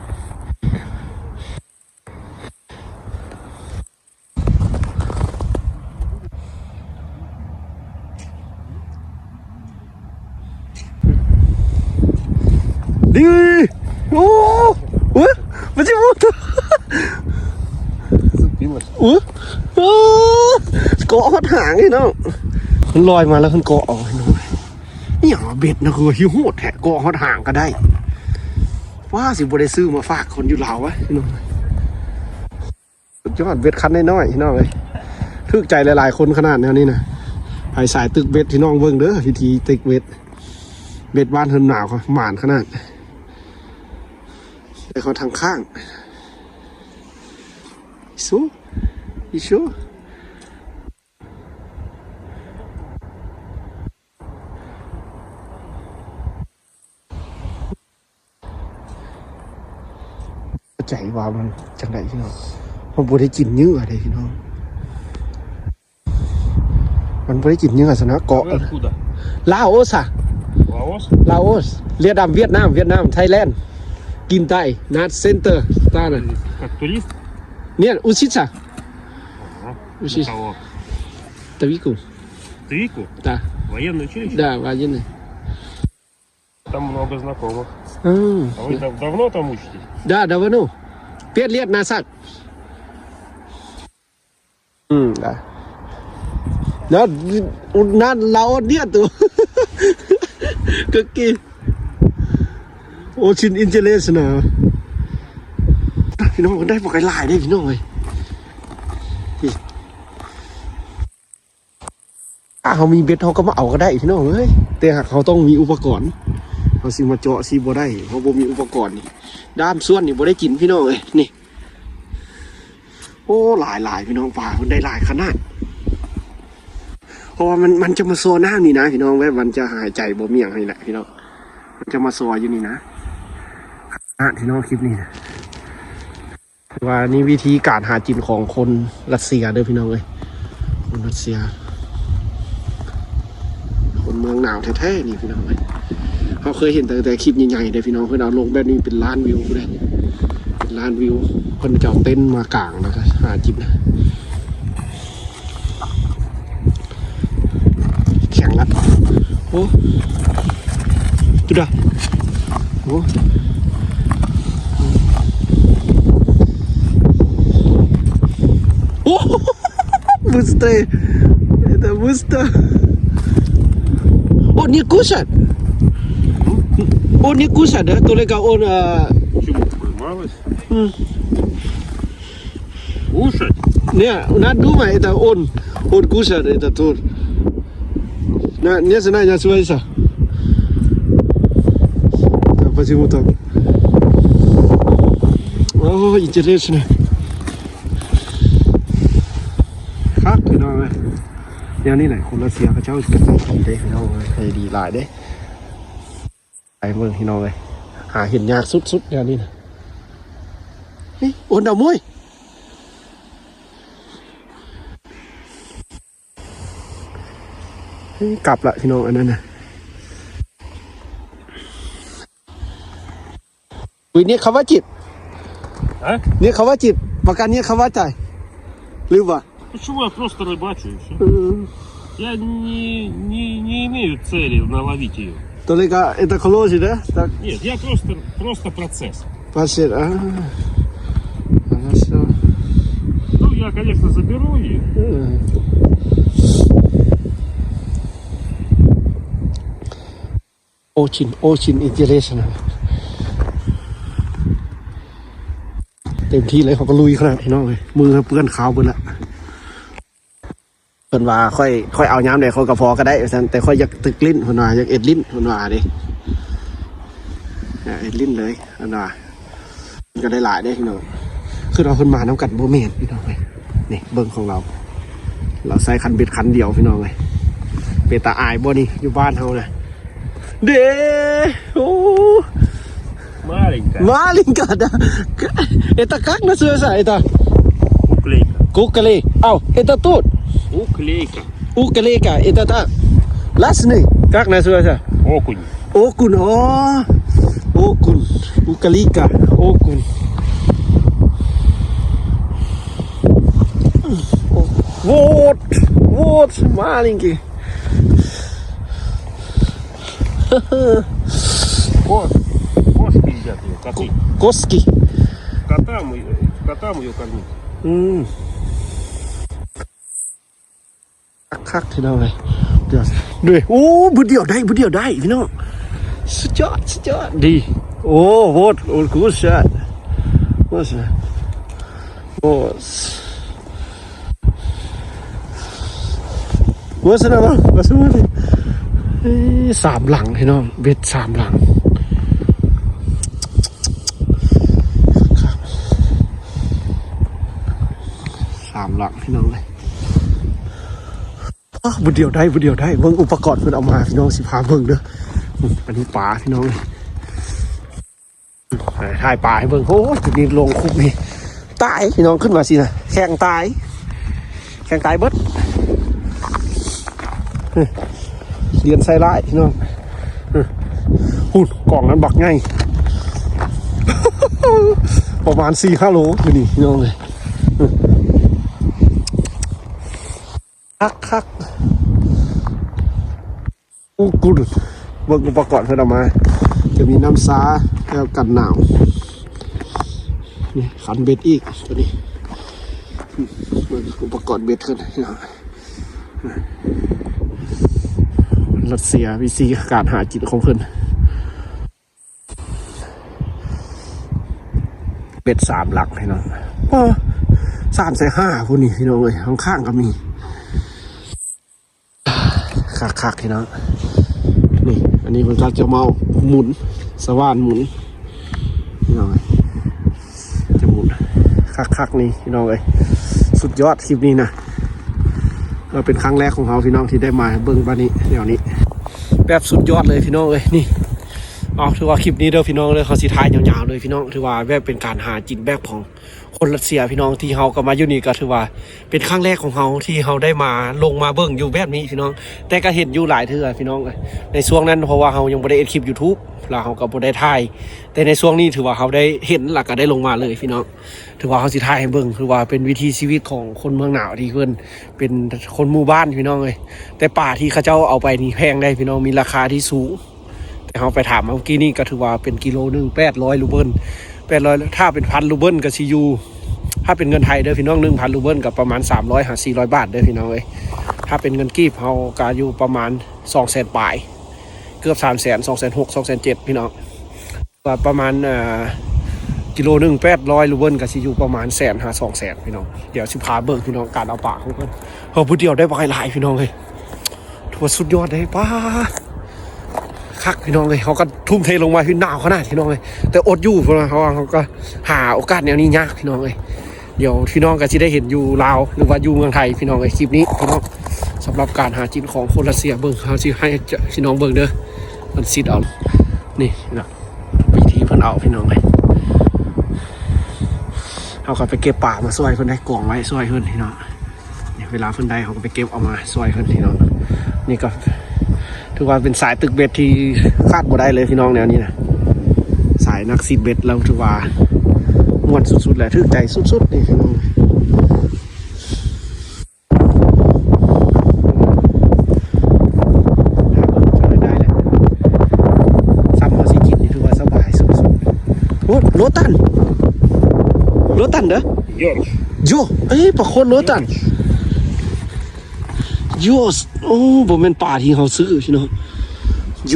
ດີ ໂອ້ ໂອ້ຍ ມັນຊິໝົດ ໂອ້ ໂອ້ ເກາະຮອດຫາງນີ້ເນາະ. ມັນລອຍມາແລ້ວ ມັນເກາະເອົາ ອີ່ຫຍັງວະ ເບັດນະ ຄືວ່າຫິວໂຫດແທ້ ເກາະຮອດຫາງກໍໄດ້. ວ່າຊິບໍ່ໄດ້ຊື້ມາຝາກຄົນຢູ່ລາວວະ ພີ່ນ້ອງ. ສຸດຍອດ ເບັດຄັນນ້ອຍໆ ພີ່ນ້ອງເອີຍ. ຖືກໃຈຫຼາຍໆຄົນຂະໜາດແນວນີ້ນະ. ໃຜສາຍຕຶກເບັດ ພີ່ນ້ອງເບິ່ງເດີ ວິທີຕຶກເບັດ. ເບັດບ້ານເຮືອນໜາວ ໝານຂະໜາດ. ໄດ້ເຂົ້າທາງຂ້າງ ອີຊູ ອີຊູ. ເຂົ້າໃຈວ່າມັນຈັ່ງໃດພີ່ນ້ອງ. ເຮົາບໍ່ໄດ້ກິນເຫຍື່ອເດ້ພີ່ນ້ອງ. ມັນບໍ່ໄດ້ກິນເຫຍື່ອຊັ້ນນະ. ເກາະ Вы откуда? ລາໂອສ ລາໂອສ ລາໂອສ ຫວຽດນາມ ຫວຽດນາມ ຫວຽດນາມ ໄທແລນ ກິນໄຕ ນາດ ເຊັນເຕີ ຕານະ. Как турист? Нет, учиться. Ага. Учиться. На кого? Травику. Травику? Да. Военное училище? Да, военное. Там много знакомых. А, а вы да. Дав-, давно там учитесь? Да, давно. Пять лет назад. М, да. Да, у нас лаот нету. Какие? Очень интересно. ພີ່ນ້ອງ ໄດ້ບໍ່ໄກຫຼາຍເດ້ພີ່ນ້ອງເອີຍ. ຖ້າເຮົາມີເບັດ ເຮົາກໍມາເອົາກໍໄດ້ພີ່ນ້ອງເອີຍ ແຕ່ຫາກເຮົາຕ້ອງມີອຸປະກອນ. ເຮົາຊິມາເຈາະຊິບໍ່ໄດ້ ເຮົາບໍ່ມີອຸປະກອນນີ້. ດ້າມສ່ວນນີ້ບໍ່ໄດ້ກິນພີ່ນ້ອງເອີຍ. ນີ້ ໂອ້ ຫຼາຍໆ ພີ່ນ້ອງ ປາເພິ່ນໄດ້ຫຼາຍຂະໜາດ. ເພາະວ່າມັນ ມັນຈະມາຊໍນ້ຳນີ້ນະພີ່ນ້ອງ ແບບມັນຈະຫາຍໃຈບໍ່ມີຫຍັງນີ້ແຫຼະພີ່ນ້ອງ. ມັນຈະມາຊໍຢູ່ນີ້ນະ ຂະໜາດພີ່ນ້ອງ ຄລິບນີ້ນະ. ຖືວ່ານີ້ວິທີການຫາກິນຂອງຄົນຣັດເຊຍເດີພີ່ນ້ອງເອີຍ. ຄົນຣັດເຊຍ ຄົນ ເມືອງໜາວແທ້ໆນີ້ພີ່ນ້ອງເອີຍ. ເຮົາເຄີຍເຫັນຕັ້ງແຕ່ຄລິບໃຫຍ່ໆເດ້ພີ່ນ້ອງ, ເພິ່ນເອົາລົງແບບນີ້ເປັນລ້ານວິວພຸ້ນເດ້ ເປັນລ້ານວິວ. ເພິ່ນຈະເອົາເຕັນມາກາງແລ້ວກໍຫາຈິບນະ. ແຂງລະ ໂອ້ ຈຸດາ ໂອ້ ໂອ້ Быстрее. Это быстро. Он не кушает. Он не кушает, да? Только он, а, Почему? Поймалась? М. Кушать? Не, она думает, это он. Он кушает, это тот. На, не знаю, не слышал. Да, почему так? О, интересно. ຄັກພີ່ນ້ອງເອີຍ. ແນວນີ້ແຫຼະ ຄົນຣັດເຊຍເຂົາເຈົ້າເກັບໄວ້ກິນເດ້ພີ່ນ້ອງເອີຍ, ໃຫ້ດີຫຼາຍເດ້. ໄປເບິ່ງພີ່ນ້ອງເອີຍ, ຫາເຫັນຍາກສຸດໆແນວນີ້ນະ. ນີ້ ໂອນດາວມວຍ ນີ້ ກັບລະພີ່ນ້ອງ ອັນນັ້ນນະ. Вы не хватит? А? Не хватит, пока не хватит. Либо. Почему? Я просто рыбачу, и всё. Мгм. Я не, не, не имею цели наловить её. Только это к лозе, да? Так. Нет, я просто, просто процесс. Процесс, а. Хорошо. Ну, я, конечно, заберу её. Мгм. Очень, очень интересно. ເຕັມທີ່ເລີຍ, ເຂົາກໍລຸຍຂະໜາດພີ່ນ້ອງເອີຍ, ມືເປື້ອນຂາວເບິດລະ. ເພິ່ນວ່າຂ້ອຍ ຂ້ອຍເອົາຍາມໃດຂ້ອຍກໍພໍກໍໄດ້ວ່າຊັ້ນ, ແຕ່ຂ້ອຍຢາກຕຶກຫຼິ້ນ ເພິ່ນວ່າ, ຢາກເອັດຫຼິ້ນ ເພິ່ນວ່າເດ້. ຢາກເອັດຫຼິ້ນເລີຍ ເພິ່ນວ່າ. ມັນກໍໄດ້ຫຼາຍເດ້ພີ່ນ້ອງ, ຄືວ່າເພິ່ນມານຳກັນບໍ່ແມ່ນພີ່ນ້ອງເອີຍ. ນີ້ເບິ່ງຂອງລາວ, ລາວໃຊ້ຄັນເບັດຄັນດຽວພີ່ນ້ອງເອີຍ. ເປັນຕາອາຍບໍ່ນີ້ ຢູ່ບ້ານເຮົານະ. ເດ້ ໂອ້ Маленькая. Маленькая, да. Это как называется это? Уклейка. Куколей. Ау, это тут. Уклейка. Уклейка, это так. Ласный, как называется? Окунь. Окунь, о, окунь, уклейка, окунь. Вот, вот, маленький. Ко-, кошки едят её, коты. Ко-, кошки. Котам её, котам её кормить. М. ຄັກໆ ພີ່ນ້ອງເອີຍ. ເດືອດ ເດ້. ໂອ້ ບຶດດຽວໄດ້ ບຶດດຽວໄດ້ພີ່ນ້ອງ. ສຸດຍອດ ສຸດຍອດ ດີ. ໂອ້ ໂຫວດ ໂອ້ ກູດຊັດ ໂອ້ ໂຫວດ ໂຫວດຊະນະ. ມາ ມາສູ່ ເອີ ສາມຫຼັງພີ່ນ້ອງ ເບັດສາມຫຼັງ. ສາມຫຼັງພີ່ນ້ອງເອີຍ. ອໍ ບຶດດຽວໄດ້ ບຶດດຽວໄດ້. ເບິ່ງອຸປະກອນເພິ່ນເອົາມາພີ່ນ້ອງ ຊິພາເບິ່ງເດີ. ອືມ ອັນນີ້ປາພີ່ນ້ອງ ເອີ ຖ່າຍປາໃຫ້ເບິ່ງ. ໂອ້ຍ ຈຸດນີ້ລົງຄຸບນີ້ຕາຍພີ່ນ້ອງ ຂຶ້ນມາຊີ້ນະ ແຂ້ງຕາຍ ແຂ້ງຕາຍເບິດ. ເອີ ລຽນໃສ່ຫຼາຍພີ່ນ້ອງ. ເອີ ພຸ້ນ ກອງນັ້ນບັກໃຫຍ່ ປະມານສີ່ຫ້າໂລຢູ່ນີ້ພີ່ນ້ອງເອີຍ. ເອີ ຄັກໆ ອູກຸນ ເບິ່ງອຸປະກອນເພິ່ນເອົາມາ ຈະມີນ້ຳຊາ ແກ້ວກັນໜາວ ນີ້ ຄັນເບັດອີກ ຕົວນີ້ ເບິ່ງອຸປະກອນເບັດເພິ່ນ ລັດເຊຍ ວິທີການຫາກິນຂອງເພິ່ນ. ເບັດສາມຫຼັກພີ່ນ້ອງ ໂອ້ ສາມໃສ່ຫ້າພຸ້ນນີ້ພີ່ນ້ອງເອີຍ ຂ້າງໆກໍມີ. ຄັກໆ ພີ່ນ້ອງ ນີ້ ອັນນີ້ເພິ່ນກໍຈະມາໝຸນ ສະຫວ່ານໝຸນພີ່ນ້ອງເອີຍ ຈະໝຸນ ຄັກໆ ນີ້ພີ່ນ້ອງເອີຍ. ສຸດຍອດຄລິບນີ້ນະ ເອີ ເປັນຄັ້ງແລກຂອງເຮົາພີ່ນ້ອງ ທີ່ໄດ້ມາເບິ່ງບາດນີ້ ແນວນີ້ ແບບສຸດຍອດເລີຍພີ່ນ້ອງເອີຍ. ນີ້ ເອົາ ຖືວ່າຄລິບນີ້ເດີພີ່ນ້ອງເດີ ເຮົາຊິຖ່າຍຍາວໆ ເລີຍພີ່ນ້ອງ. ຖືວ່າແບບເປັນການຫາກິນແບບຂອງ ຄົນຣັດເຊຍພີ່ນ້ອງ ທີ່ເຮົາກໍມາຢູ່ນີ້ກໍຖືວ່າເປັນຄັ້ງແລກຂອງເຮົາທີ່ເຮົາໄດ້ມາ ລົງມາເບິ່ງຢູ່ແບບນີ້ພີ່ນ້ອງ. ແຕ່ກໍເຫັນຢູ່ຫຼາຍເທື່ອພີ່ນ້ອງ ໃນຊ່ວງນັ້ນ ເພາະວ່າເຮົາຍັງບໍ່ໄດ້ເຮັດຄລິບຢູທູບ ແລ້ວເຮົາກໍບໍ່ໄດ້ຖ່າຍ. ແຕ່ໃນຊ່ວງນີ້ຖືວ່າເຮົາໄດ້ເຫັນ ແລ້ວກໍໄດ້ລົງມາເລີຍພີ່ນ້ອງ. ຖືວ່າເຮົາຊິຖ່າຍໃຫ້ເບິ່ງ ຄືວ່າເປັນວິຖີຊີວິດຂອງຄົນເມືອງໜາວ ທີ່ເພິ່ນເປັນຄົນໝູ່ບ້ານພີ່ນ້ອງເອີຍ. ແຕ່ປາທີ່ເຂົາເຈົ້າເອົາໄປນີ້ແພງເດ້ພີ່ນ້ອງ ມີລາຄາທີ່ສູງ. ແຕ່ເຮົາໄປຖາມມາເມື່ອກີ້ນີ້ ກໍຖືວ່າເປັນກິໂລໜຶ່ງແປດຮ້ອຍຣູເບິນ ແປດຮ້ອຍ ຖ້າເປັນພັນຣູເບິນກໍຊິຢູ່ ຖ້າເປັນເງິນໄທເດີພີ່ນ້ອງ ໜຶ່ງພັນຣູເບິນກໍປະມານສາມຮ້ອຍຫາສີ່ຮ້ອຍບາດເດີພີ່ນ້ອງເອີຍ. ຖ້າເປັນເງິນກີບເຮົາກໍຢູ່ປະມານສອງແສນປາຍ ເກືອບສາມແສນ ສອງແສນຫົກ ສອງແສນເຈັດພີ່ນ້ອງ. ວ່າປະມານ ເອີ ກິໂລໜຶ່ງແປດຮ້ອຍຣູເບິນ ກໍຊິຢູ່ປະມານແສນຫາສອງແສນພີ່ນ້ອງ. ດຽວຊິພາເບິ່ງພີ່ນ້ອງ ການເອົາປາຂອງເພິ່ນ ເຮົາຜູ້ດຽວໄດ້ປາຫຼາຍໆພີ່ນ້ອງເອີຍ. ຖືວ່າສຸດຍອດເດ້ ປາ ຄັກພີ່ນ້ອງເອີຍ. ເຮົາກໍທຸ່ມເທລົງມາ ຄືໜາວຂະໜາດພີ່ນ້ອງເອີຍ ແຕ່ອົດຢູ່ ເພາະວ່າເຮົາກໍຫາໂອກາດແນວນີ້ຍາກພີ່ນ້ອງເອີຍ. ດຽວພີ່ນ້ອງກໍຊິໄດ້ເຫັນຢູ່ລາວ ຫຼືວ່າຢູ່ເມືອງໄທພີ່ນ້ອງເອີຍ ຄລິບນີ້ພີ່ນ້ອງ. ສຳລັບການຫາກິນຂອງຄົນຣັດເຊຍ ເບິ່ງ ເຮົາຊິໃຫ້ພີ່ນ້ອງເບິ່ງເດີ ມັນຊິດເອົານີ້ພີ່ນ້ອງ ວິທີເພິ່ນເອົາພີ່ນ້ອງເອີຍ. ເຮົາກໍໄປເກັບປາມາຊ່ວຍເພິ່ນໄດ້ ກອງໄວ້ຊ່ວຍເພິ່ນພີ່ນ້ອງ. ເວລາເພິ່ນໄດ້ ເຮົາກໍໄປເກັບເອົາມາຊ່ວຍເພິ່ນພີ່ນ້ອງ. ນີ້ກໍຖືວ່າເປັນສາຍຕຶກເບັດທີ່ຂາດບໍ່ໄດ້ເລີຍພີ່ນ້ອງ ແນວນີ້ນະ ສາຍນັກຊິດເບັດ. ແລ້ວຖືວ່າມ່ວນສຸດໆ ແລະ ຖືກໃຈສຸດໆ ນີ້ພີ່ນ້ອງ. ຊ້ຳເຮົາຊິກິນນີ້ຖືວ່າສະບາຍສຸດໆ. ໂອ້ ໂລຕັນ ໂລຕັນເດີ ໂຢ ເອີ ປາໂຄດໂລຕັນ ໂຢ. ໂອ້ ບໍ່ແມ່ນປາທີ່ເຮົາຊື້ພີ່ນ້ອງ ໂຢ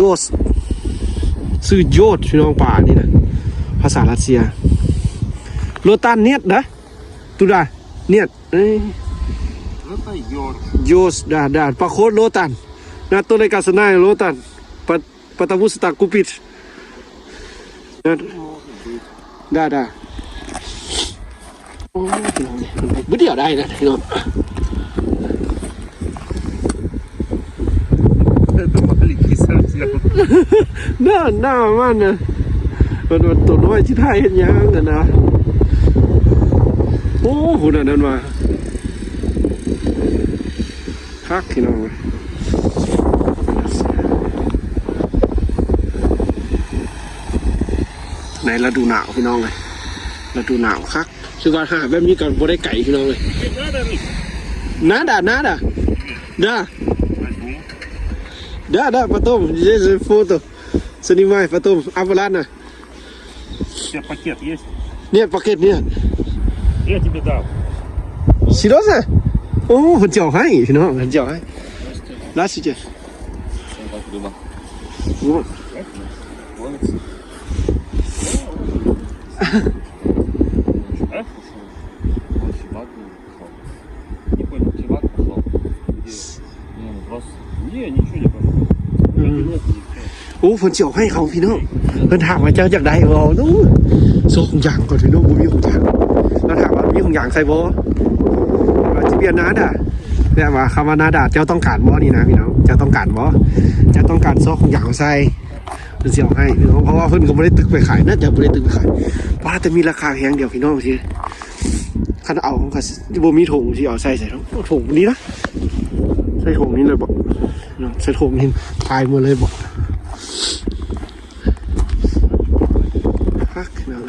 ຊື່ໂຢດພີ່ນ້ອງ ປານີ້ນະ ພາສາຣັດເຊຍ. ໂລຕັນ ເນຽດ ນະ туды ເນຽດ ເອີ ໂຢດ да, да, поход Лотан. На то ли касна Лотан. Па-, потому что так купить. Да, да. ໂອ້ຍ ບໍ່ດຽວໄດ້ນະພີ່ນ້ອງ. ໜ້າ ໜ້າມັນນະ ມັນ ມັນໂຕນ້ອຍຊິຖ່າຍເຮັດຫຍັງຫັ້ນນະ. ໂອ້ ພຸ້ນນະ ນັ້ນວ່າ ຄັກພີ່ນ້ອງເອີຍ. ໃນລະດູໜາວພີ່ນ້ອງເອີຍ ລະດູໜາວຄັກ. ຄືວ່າຖ້າແບບນີ້ກໍບໍ່ໄດ້ໄກພີ່ນ້ອງເອີຍ. Надо, надо. Да. Да, да, потом здесь же фото. Снимай потом обратно. У тебя пакет есть? Нет, пакет нет. Я тебе дал. Серьёзно? ໂອ້ ເພິ່ນຈະເອົາໃຫ້ພີ່ນ້ອງ ເພິ່ນຈະເອົາໃຫ້. Здравствуйте. Здравствуйте. Всё, как дома? Вот. Молодцы. А? Он собаку ушёл. Не понял, собаку ушёл? Где? Не, ну просто. Не, ничего не пошло. Мгм. Одинокий, и всё. ໂອ້ ເພິ່ນຊິເອົາໃຫ້ເຮົາພີ່ນ້ອງ. ເພິ່ນຖາມວ່າເຈົ້າຢາກໄດ້ບໍ່? ໂອ້ ຊອກຂອງຢາງກ່ອນພີ່ນ້ອງ ບໍ່ມີຂອງຢາງ. ລາວຖາມວ່າມີຂອງຢາງໃສ່ບໍ່? ວ່າຊິປ່ຽນນາດາ ແບບວ່າຄຳວ່ານາດາ ເຈົ້າຕ້ອງການບໍ່ນີ້ນະພີ່ນ້ອງ? ເຈົ້າຕ້ອງການບໍ່? ເຈົ້າຕ້ອງການຊອກຂອງຢາງໃສ່ ເພິ່ນຊິເອົາໃຫ້ພີ່ນ້ອງ ເພາະວ່າເພິ່ນກໍບໍ່ໄດ້ຕຶກໄປຂາຍ ໜ້າຈະບໍ່ໄດ້ຕຶກໄປຂາຍ. ປ້າ ແຕ່ມີລາຄາແພງດຽວພີ່ນ້ອງ ຊິ ຄັນເອົາກໍຊິບໍ່ມີຖົງ ຊິເອົາໃສ່ ໃສ່ຖົງນີ້ນະ ໃສ່ຖົງນີ້ເລີຍບໍ? ເນາະ ໃສ່ຖົງນີ້ພາຍໝົດເລີຍບໍ? ຄັກເນາະ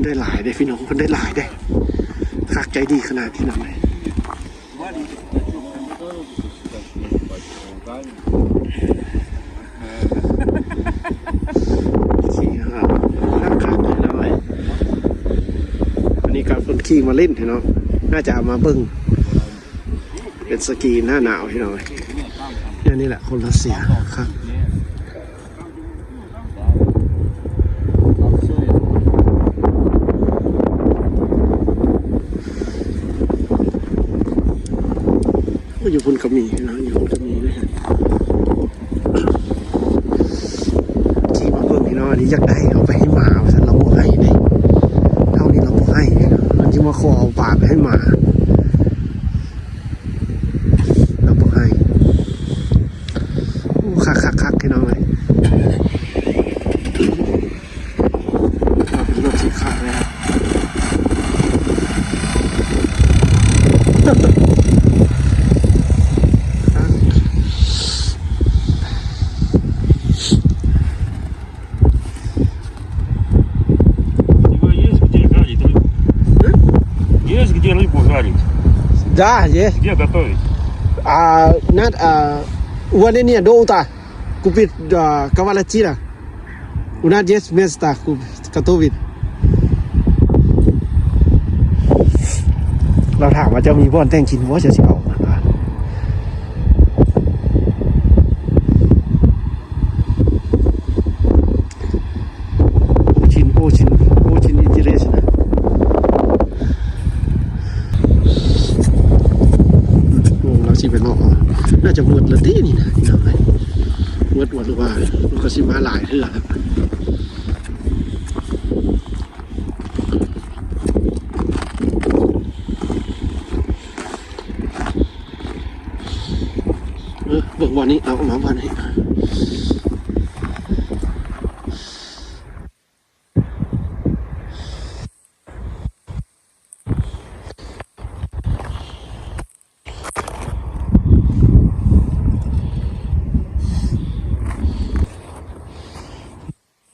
ໄດ້ຫຼາຍເດ້ພີ່ນ້ອງ ເພິ່ນໄດ້ຫຼາຍເດ້ ຄັກໃຈດີຂະໜາດພີ່ນ້ອງເອີຍ. ຄັກໆ ພີ່ນ້ອງເອີຍ ອັນນີ້ກໍເພິ່ນຂີ່ມາຫຼິ້ນພີ່ນ້ອງ ໜ້າຈະເອົາມາເບິ່ງ ເປັນສະກີໜ້າໜາວພີ່ນ້ອງເອີຍ. ແນວນີ້ແຫຼະຄົນຣັດເຊຍຄັກ. ໂອ້ຍ ຢູ່ພຸ້ນກໍມີເນາະ ຢູ່ພຸ້ນກໍມີເດ້. ຂີ່ມາເບິ່ງພີ່ນ້ອງ ອັນນີ້ຢາກໄດ້ ເອົາໄປໃຫ້ໝາວ່າຊັ້ນ ລາວບໍ່ໃຫ້ເດ້. ເຮົານີ້ລາວບໍ່ໃຫ້ເດ້ ມັນຊິມາຂໍເອົາປາໄປໃຫ້ໝາ ລາວບໍ່ໃຫ້. ໂອ້ ຄັກໆໆ ພີ່ນ້ອງເອີຍ ເປັນລົດທີ່ຄັ Да, есть. Где готовить? А, над, а, у Валения до утра. Купить, а, кавалачина. У нас есть место, куп-, готовит. ລາວຖາມວ່າ ເຈົ້າມີບ່ອນແຕ່ງກິນບໍ່? ເຈົ້າຊິເອົາ Очень, очень, очень интересно. ໂອ້ ລາວຊິໄປເລາະ ໜ້າຈະໝົດລະຕິນີ້ນະ ພີ່ນ້ອງເອີຍ. ໝົດບໍ່ ຫຼືວ່າມັນກໍຊິມາຫຼາຍເທື່ອລະ. ເອີ ເບິ່ງບ່ອນນີ້ ເອົາ ເອົາບ່ອນນີ້.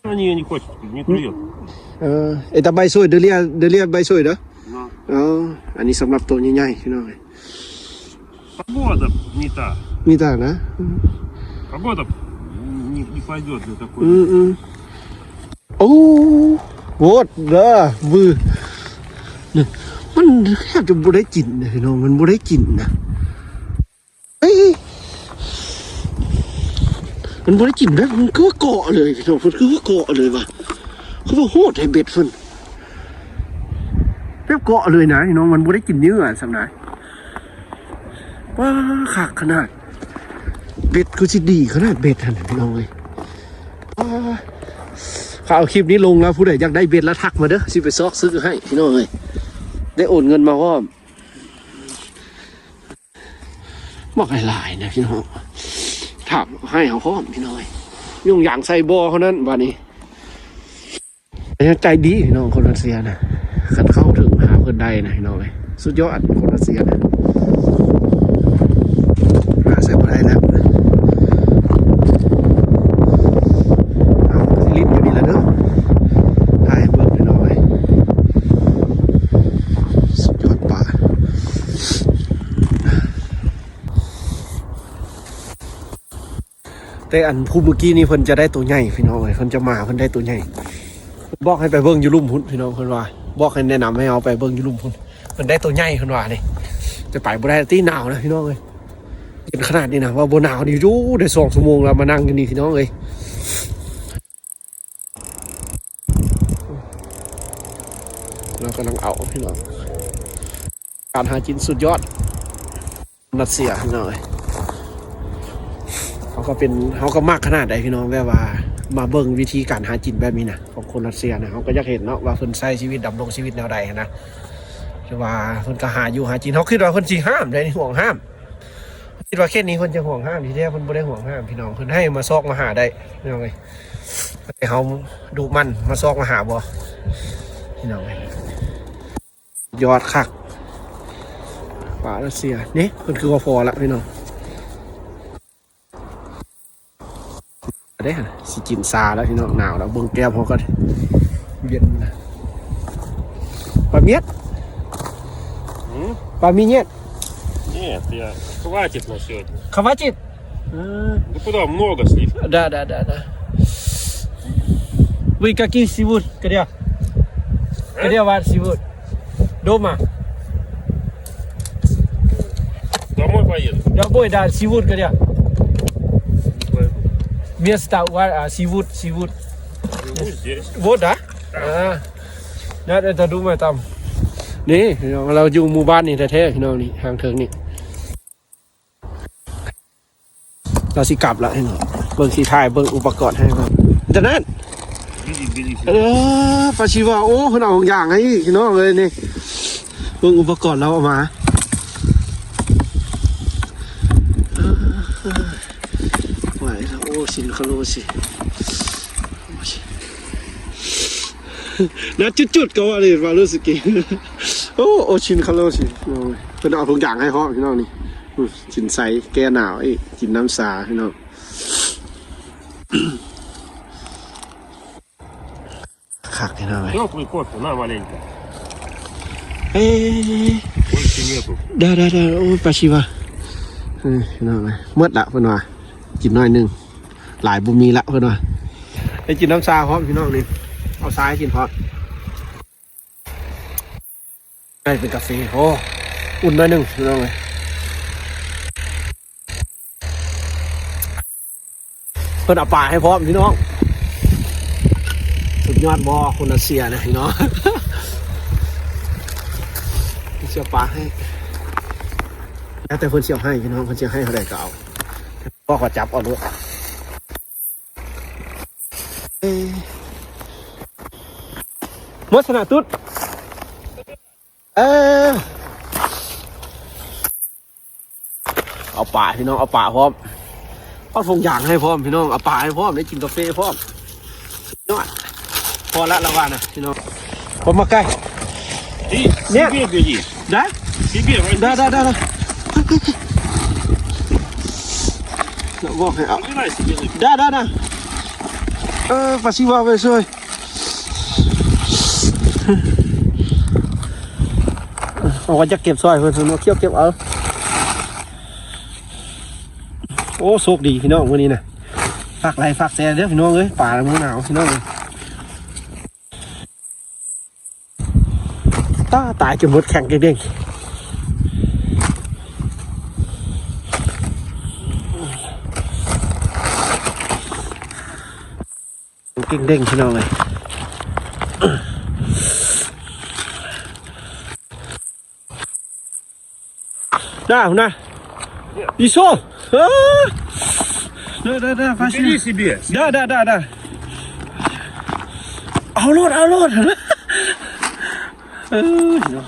อันนี้ อันนี้ хочет, не клюёт. ເອີ это большой, для, для большой, да? Ну. ອໍ ອັນນີ້ສຳລັບໂຕໃຫຍ່ໆ ພີ່ນ້ອງເອີຍ. Погода не та. Не та, да? Погода не, не пойдёт для такой. ອືມໆ. ໂອ້ ໂຫດເດີ ວື ນີ້ ມັນແທບຈະບໍ່ໄດ້ກິນນະ ພີ່ນ້ອງ ມັນບໍ່ໄດ້ກິນນະ. ເອີຍ ມັນບໍ່ໄດ້ກິນເດີ ມັນຄືວ່າເກາະເລີຍ ພີ່ນ້ອງ ເພິ່ນຄືວ່າເກາະເລີຍວ່າ ຄືວ່າໂຫດໃຫ້ເບັດເພິ່ນ ແບບເກາະເລີຍນະ ພີ່ນ້ອງ ມັນບໍ່ໄດ້ກິນເຫຍື່ອສ່ຳໃດ. ວ້າ ຄັກຂະໜາດ ເບັດຄືຊິດີຂະໜາດເບັດຫັ້ນ ພີ່ນ້ອງເອີຍ. ວ້າ ຂ້າເອົາຄລິບນີ້ລົງແລ້ວ ຜູ້ໃດຢາກໄດ້ເບັດລະທັກມາເດີ ຊິໄປຊອກຊື້ໃຫ້ ພີ່ນ້ອງເອີຍ. ໄດ້ໂອນເງິນມາພ້ອມ. ບັກຫຼາຍໆນະ ພີ່ນ້ອງ ຖາມໃຫ້ເຮົາພ້ອມ ພີ່ນ້ອງເອີຍ. ຍຸງຢາງໃສ່ບໍ່ເທົ່ານັ້ນບາດນີ້. ໃຈດີພີ່ນ້ອງ ຄົນຣັດເຊຍນະ ຄັນເຂົ້າເຖິງຫາເພິ່ນໄດ້ນະ ພີ່ນ້ອງເອີຍ ສຸດຍອດຄົນຣັດເຊຍນະ. ມາໃສ່ບໍ່ໄດ້ແລ້ວ ເອົາ ຫຼິ້ນຢູ່ນີ້ລະເດີ ຖ່າຍໃຫ້ເບິ່ງ ພີ່ນ້ອງເອີຍ ສຸດຍອດປາ. ແຕ່ອັນຜູ້ມື້ກີ້ນີ້ເພິ່ນຈະໄດ້ໂຕໃຫຍ່ ພີ່ນ້ອງເອີຍ ເພິ່ນຈະມາ ເພິ່ນໄດ້ໂຕໃຫຍ່. ບອກໃຫ້ໄປເບິ່ງຢູ່ລຸ່ມພຸ້ນ ພີ່ນ້ອງ ເພິ່ນວ່າ ບອກໃຫ້ແນະນຳໃຫ້ເຮົາໄປເບິ່ງຢູ່ລຸ່ມພຸ້ນ ເພິ່ນໄດ້ໂຕໃຫຍ່ ເພິ່ນວ່ານີ້. ຈະໄປບໍ່ໄດ້ຕິ ໜາວນະ ພີ່ນ້ອງເອີຍ ເຢັນຂະໜາດນີ້ນະ ວ່າບໍ່ໜາວນີ້ ຢູ່ໄດ້ສອງຊົ່ວໂມງແລ້ວ ມານັ່ງຢູ່ນີ້ ພີ່ນ້ອງເອີຍ. ລາວກຳລັງເອົາ ພີ່ນ້ອງ ການຫາກິນສຸດຍອດ. ຣັດເຊຍເນາະ ເຮົາກໍເປັນ ເຮົາກໍມັກຂະໜາດໃດພີ່ນ້ອງ ແບບວ່າມາເບິ່ງວິທີການຫາກິນແບບນີ້ນະ ຂອງຄົນຣັດເຊຍນະ ເຮົາກໍຢາກເຫັນເນາະວ່າເພິ່ນໃຊ້ຊີວິດ ດຳລົງຊີວິດແນວໃດຫັ້ນນະ. ຄືວ່າເພິ່ນກໍຫາຢູ່ຫາກິນ ເຮົາຄິດວ່າເພິ່ນຊິຫ້າມໃດ໋ ຫ່ວງຫ້າມ ຄິດວ່າເຂດນີ້ເພິ່ນຈະຫ່ວງຫ້າມ ທີ່ແທ້ເພິ່ນບໍ່ໄດ້ຫ່ວງຫ້າມພີ່ນ້ອງ ເພິ່ນໃຫ້ມາຊອກມາຫາໄດ້ພີ່ນ້ອງເອີຍ. ແຕ່ເຮົາດຸໝັ່ນມາຊອກມາຫາບໍ່ພີ່ນ້ອງເອີຍ. ຍອດຄັກ ປາຣັດເຊຍນີ້ ເພິ່ນຄືວ່າພໍລະພີ່ນ້ອງ. ເດ້ ຊິກິນຊາແລ້ວພີ່ນ້ອງ ໜາວແລ້ວ ເບິ່ງແກ້ວເຮົາກໍເຢັນນະ. ປາມຽດ ຫືມ? ປາມີເຍດ? Нет, я, хватит на сегодня. Хватит? А. Ну куда, много слишком. Да, да, да, да. Вы какие сивут? Где? А? Где ваш сивут? Дома. Домой поеду. Домой, да, сивут где? Не пойму. Место, ва-, а, сивут, сивут. Живу здесь. Вот, да? Да. А. Надо это думать там. ນີ້ ເຮົາຢູ່ໝູ່ບ້ານນີ້ແທ້ໆ ພີ່ນ້ອງ ນີ້ ທາງເທິງນີ້. ລາວຊິກັບລະພີ່ນ້ອງ ເບິ່ງຊິຖ່າຍເບິ່ງອຸປະກອນໃຫ້ເບິ່ງ ເທົ່ານັ້ນ. ເອີ ປາຊິວາ ໂອ້ ເພິ່ນເອົາຫຍັງໃຫ້ອີກພີ່ນ້ອງເອີຍນີ້ ເບິ່ງອຸປະກອນລາວເອົາມາ. ເອີ ໄຫວລະ ໂອ້ ຊິນຄາໂລຊິ ນະ ຈຸດໆ ກໍວ່າເລີຍ ມາໂລສະກີ ໂອ້ ໂອ້ ຊິນຄາໂລຊິ ເພິ່ນເອົາທຸກຢ່າງໃຫ້ພ້ອມພີ່ນ້ອງນີ້. ອືມ ຊິນໄຊແກ້ໜາວອີກ ກິນນ້ຳຊາພີ່ນ້ອງ. ຄັກພີ່ນ້ອງເອີຍ. Тёплый кофе, на маленько. ເອີ Нету. ໄດ້ໆໆ ໂອ້ຍ ປາຊີວາ ເອີ ພີ່ນ້ອງເອີຍ ໝົດລະເພິ່ນວ່າ ກິນໜ້ອຍໜຶ່ງ ຫຼາຍບໍ່ມີລະເພິ່ນວ່າ ໄດ້ກິນນ້ຳຊາພ້ອມພີ່ນ້ອງນີ້ ເອົາຊາໃຫ້ກິນພ້ອມ ໃກ້ເປັນກາເຟ ໂອ້ ອຸ່ນໜ້ອຍໜຶ່ງພີ່ນ້ອງເອີຍ. ເພິ່ນເອົາປາໃຫ້ພ້ອມພີ່ນ້ອງ ສຸດຍອດບໍ່ ຄົນຣັດເຊຍນະພີ່ນ້ອງ ເພິ່ນຊິເອົາປາໃຫ້ ແລ້ວແຕ່ເພິ່ນຊິເອົາໃຫ້ພີ່ນ້ອງ ເພິ່ນຊິໃຫ້ເທົ່າໃດກໍເອົາ ບອກວ່າຈັບເອົາໂລດ ເອີ ໝົດຊະນະຕຸດ ເອີ ເອົາປາພີ່ນ້ອງ ເອົາປາພ້ອມ ເອົາຖົງຢາງໃຫ້ພ້ອມພີ່ນ້ອງ ເອົາປາໃຫ້ພ້ອມ ໄດ້ກິນກາເຟພ້ອມ ຍອດ ພໍລະລະວ່ານະພີ່ນ້ອງ ບໍ່ມາໃກ້ Ты ເນຍ себе бери. Да? Себе возьми. Да, да, да, да. ເນາະ ບອກໃຫ້ເອົາ Выбирай себе. Да, да, да. ເອີ ປາຊີວາໄປຊ່ວຍ ເອົາ ວ່າຈະເກັບຊ່ອຍເພິ່ນ ເພິ່ນວ່າ "ຂຽວເກັບເອົາ" ໂອ້ ໂຊກດີພີ່ນ້ອງມື້ນີ້ນະ ຝາກໄລຝາກແຊເດີພີ່ນ້ອງເອີຍ ປາລະມື້ໜາວພີ່ນ້ອງເອີຍ ຕາ ຕາຍຈົນໝົດແຂ້ງເດ້ງໆ ເກັ່ງເດ້ງພີ່ນ້ອງເອີຍ ດາຫຸນນະ ອີໂຊ ເອີ ດາ ດາ ດາ ຟາຊິ Бери себе. ດາ ດາ ດາ ດາ ເອົາໂລດ ເອົາໂລດ ເອີ ພີ່ນ້ອງ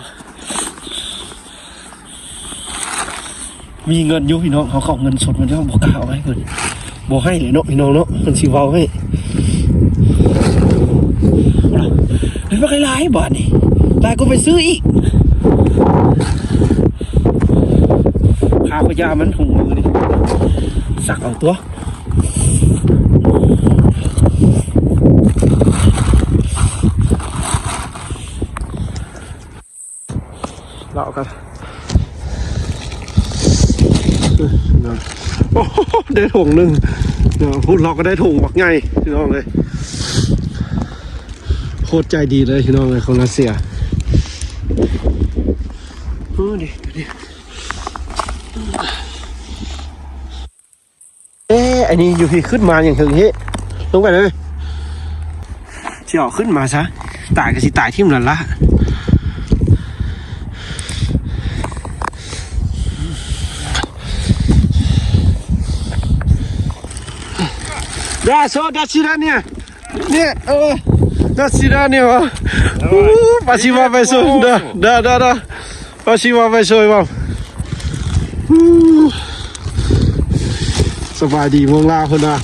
ມີເງິນຢູ່ພີ່ນ້ອງ ເຮົາເອົາເງິນສົດມາແລ້ວ ບໍ່ກ້າເອົາໃຫ້ເພິ່ນ ບໍ່ໃຫ້ເລີຍເນາະພີ່ນ້ອງເນາະ ເພິ່ນຊິເວົ້າໃຫ້ ໄດ້ບັກຫຼາຍບາດນີ້ ຫຼາຍກວ່າໄປຊື້ອີກ ຄ່າພະຍາມັນຫຸງມື້ນີ້ ສັກເອົາຕົວະ. ເລາະກັນ ໂອ້ໂຫ ໄດ້ຖົງໜຶ່ງເນາະ ພຸ້ນເຮົາກໍໄດ້ຖົງບັກໃຫຍ່ພີ່ນ້ອງເອີຍ ໂຄດໃຈດີເລີຍພີ່ນ້ອງເອີຍ ຄົນຣັດເຊຍ ເອີ ນີ້ ນີ້. ເອະ ອັນນີ້ຢູ່ພີ້ຂຶ້ນມາຫຍັງເຖິງເຮະ ລົງໄປເລີຍ ຊິເອົາຂຶ້ນມາຊະ ຕາຍກໍຊິຕາຍຖິ້ມລະລະ До сюда, до свидания. Не, э, до свидания. Давай. У, спасибо большое. Да, да, да, да. ວ່າຊິວ່າໄປຊ່ວຍວ່າ ສະບາຍດີເມືອງລາວເພິ່ນວ່າ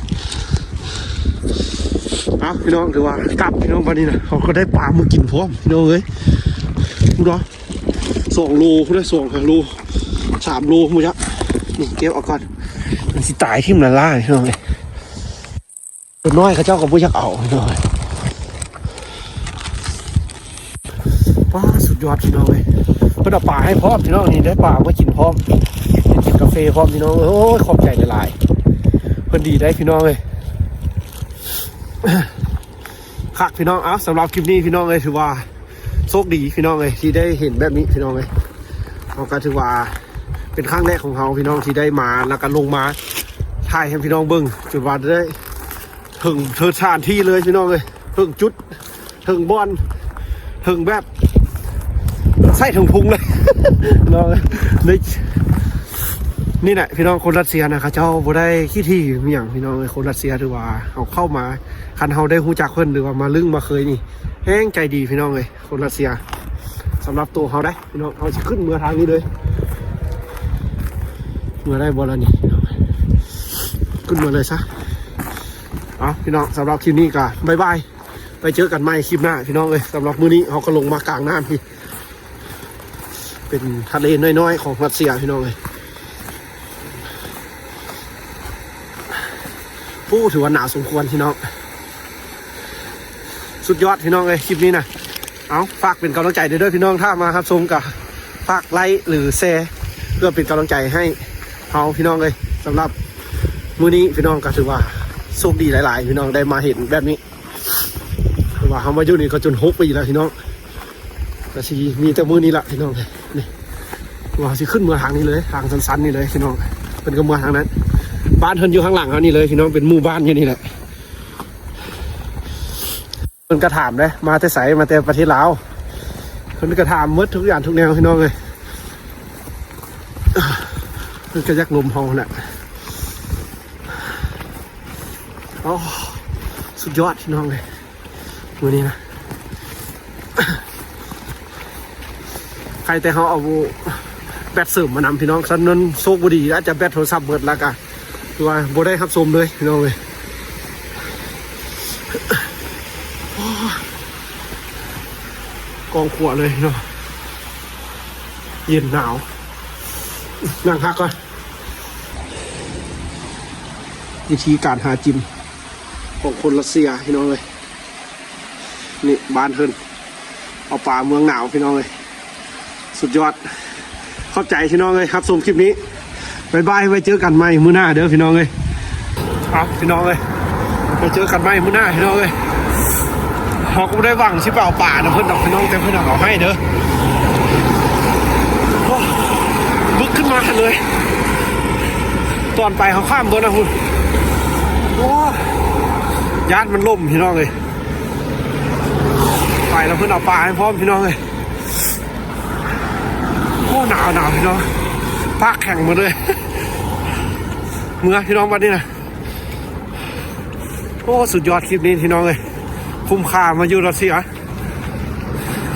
ເອົ້າ ພີ່ນ້ອງ ຖືວ່າກັບພີ່ນ້ອງ ບາດນີ້ນະ ເຮົາກໍໄດ້ປາມາກິນພ້ອມ ພີ່ນ້ອງເອີຍ ພຸ້ນເນາະ ສອງໂລ ພຸ້ນນະ ສອງໂລ ສາມໂລ ບໍ່ຈັກ ນີ້ເກັບເອົາກ່ອນ ມັນຊິຕາຍຖິ້ມລະລາຍ ພີ່ນ້ອງເອີຍ. ຕົວນ້ອຍເຂົາເຈົ້າກໍບໍ່ຢາກເອົາ ປ້າ ສຸດຍອດພີ່ນ້ອງເອີຍ ເພິ່ນເອົາປາໃຫ້ພ້ອມພີ່ນ້ອງ ນີ້ໄດ້ປາມາກິນພ້ອມ ໄດ້ກິນກາເຟພ້ອມພີ່ນ້ອງເອີຍ ໂອ້ຍ ຂອບໃຈຫຼາຍໆ ເພິ່ນດີໄດ໋ພີ່ນ້ອງເອີຍ ຄັກພີ່ນ້ອງ ເອົ້າ ສຳລັບຄລິບນີ້ພີ່ນ້ອງເອີຍ ຖືວ່າ ໂຊກດີພີ່ນ້ອງເອີຍ ທີ່ໄດ້ເຫັນແບບນີ້ພີ່ນ້ອງເອີຍ ເຮົາກໍຖືວ່າເປັນຄັ້ງແລກຂອງເຮົາພີ່ນ້ອງ ທີ່ໄດ້ມາ ແລ້ວກໍລົງມາຖ່າຍໃຫ້ພີ່ນ້ອງເບິ່ງ ຈົນວ່າໄດ້ເຖິງ ເຖິງສະຖານທີ່ເລີຍພີ່ນ້ອງເອີຍ ເຖິງຈຸດ ເຖິງບ່ອນ ເຖິງແບບ ໃສ່ເຖິງພຸງເລີຍພີ່ນ້ອງເອີຍ ນີ້ແຫຼະພີ່ນ້ອງ ຄົນຣັດເຊຍນະ ເຂົາເຈົ້າບໍ່ໄດ້ຂີ້ຖີ່ຫຍັງພີ່ນ້ອງເອີຍ ຄົນຣັດເຊຍຖືວ່າເຮົາເຂົ້າມາ ຄັນເຮົາໄດ້ຮູ້ຈັກເພິ່ນ ຫຼືວ່າມາລຶ້ງມາເຄີຍນີ້ ແຮງໃຈດີພີ່ນ້ອງເອີຍ ຄົນຣັດເຊຍ ສຳລັບໂຕເຮົາໄດ໋ພີ່ນ້ອງ ເຮົາຊິຂຶ້ນເມືອທາງນີ້ເລີຍ ເມືອໄດ້ບໍ່ລະນີ້ພີ່ນ້ອງ ຂຶ້ນເມືອເລີຍຊະ ເອົາພີ່ນ້ອງ ສຳລັບຄລິບນີ້ກໍບາຍບາຍ ໄປເຈີກັນໃໝ່ຄລິບໜ້າພີ່ນ້ອງເອີຍ ສຳລັບມື້ນີ້ເຮົາກໍລົງມາກາງນ້ຳພີ້ ເປັນທະເລນ້ອຍໆຂອງຣັດເຊຍພີ່ນ້ອງເອີຍ ໂອ້ ຖືວ່າໜາວສົມຄວນພີ່ນ້ອງ ສຸດຍອດພີ່ນ້ອງເອີຍ ຄລິບນີ້ນະ ເອົາ ຝາກເປັນກຳລັງໃຈເດີພີ່ນ້ອງ ຖ້າມາຮັບຊົມກະ ຝາກໄລ້ ຫຼື ແຊ ເພື່ອເປັນກຳລັງໃຈໃຫ້ເຮົາພີ່ນ້ອງເອີຍ. ສຳລັບມື້ນີ້ພີ່ນ້ອງກໍຖືວ່າໂຊກດີຫຼາຍໆ ພີ່ນ້ອງໄດ້ມາເຫັນແບບນີ້ ເພາະວ່າເຮົາມາຢູ່ນີ້ກໍຈົນຫົກປີແລ້ວພີ່ນ້ອງ. ກໍຊິມີແຕ່ມື້ນີ້ລະພີ່ນ້ອງ ນີ້ ວ່າຊິຂຶ້ນເມືອທາງນີ້ເລີຍ ທາງຊັນໆນີ້ເລີຍພີ່ນ້ອງ. ເພິ່ນກໍເມືອທາງນັ້ນ ບ້ານເພິ່ນຢູ່ຂ້າງຫຼັງເຮົານີ້ເລີຍພີ່ນ້ອງ ເປັນໝູ່ບ້ານຢູ່ນີ້ແຫຼະ. ເພິ່ນກໍຖາມເດ້ ມາແຕ່ໃສ ມາແຕ່ປະເທດລາວ. ເພິ່ນກໍຖາມໝົດທຸກຢ່າງທຸກແນວພີ່ນ້ອງເອີຍ. ເພິ່ນກໍຢາກລົມເຮົາຫັ້ນແຫຼະ. ໂອ້ ສຸດຍອດພີ່ນ້ອງເອີຍ ມື້ນີ້ນະ. ໃຄແຕ່ເຮົາເອົາແບັດເສີມມານຳພີ່ນ້ອງ ຄັນນັ້ນໂຊກບໍ່ດີອາດຈະແບັດໂທລະສັບເບິດ ແລ້ວກະຄືວ່າບໍ່ໄດ້ຮັບຊົມເລີຍພີ່ນ້ອງເອີຍ. ກອງຂົວເລີຍເນາະ ເຢັນໜາວ. ນັ່ງພັກກ່ອນ. ວິທີການຫາກິນຂອງຄົນຣັດເຊຍພີ່ນ້ອງເອີຍ. ນີ້ບ້ານເພິ່ນ ເອົາປາເມືອງໜາວພີ່ນ້ອງເອີຍ ສຸດຍອດ. ຂອບໃຈພີ່ນ້ອງເອີຍ ຮັບຊົມຄລິບນີ້ ບາຍບາຍ ໄວ້ເຈີກັນໃໝ່ມື້ໜ້າເດີພີ່ນ້ອງເອີຍ. ເອົາພີ່ນ້ອງເອີຍ ໄວ້ເຈີກັນໃໝ່ມື້ໜ້າພີ່ນ້ອງເອີຍ. ເຮົາກໍບໍ່ໄດ້ຫວັງຊິໄປເອົາປານຳເພິ່ນດອກພີ່ນ້ອງ ແຕ່ເພິ່ນເອົາໃຫ້ເດີ. ໂອ້ ບຶກຂຶ້ນມາເລີຍ ຕອນໄປເຮົາຂ້າມເບິ່ງນະພຸ້ນ. ໂອ້ ຢ້ານມັນລົ້ມພີ່ນ້ອງເອີຍ. ໄປແລ້ວເພິ່ນເອົາປາໃຫ້ພ້ອມພີ່ນ້ອງເອີຍ. ໂອ້ ໜາວ ໜາວພີ່ນ້ອງ ປາກແຂງໝົດເລີຍ. ເມືອພີ່ນ້ອງບັດນີ້ນະ. ໂອ້ ສຸດຍອດຄລິບນີ້ພີ່ນ້ອງເອີຍ ຄຸ້ມຄ່າມາຢູ່ຣັດເຊຍ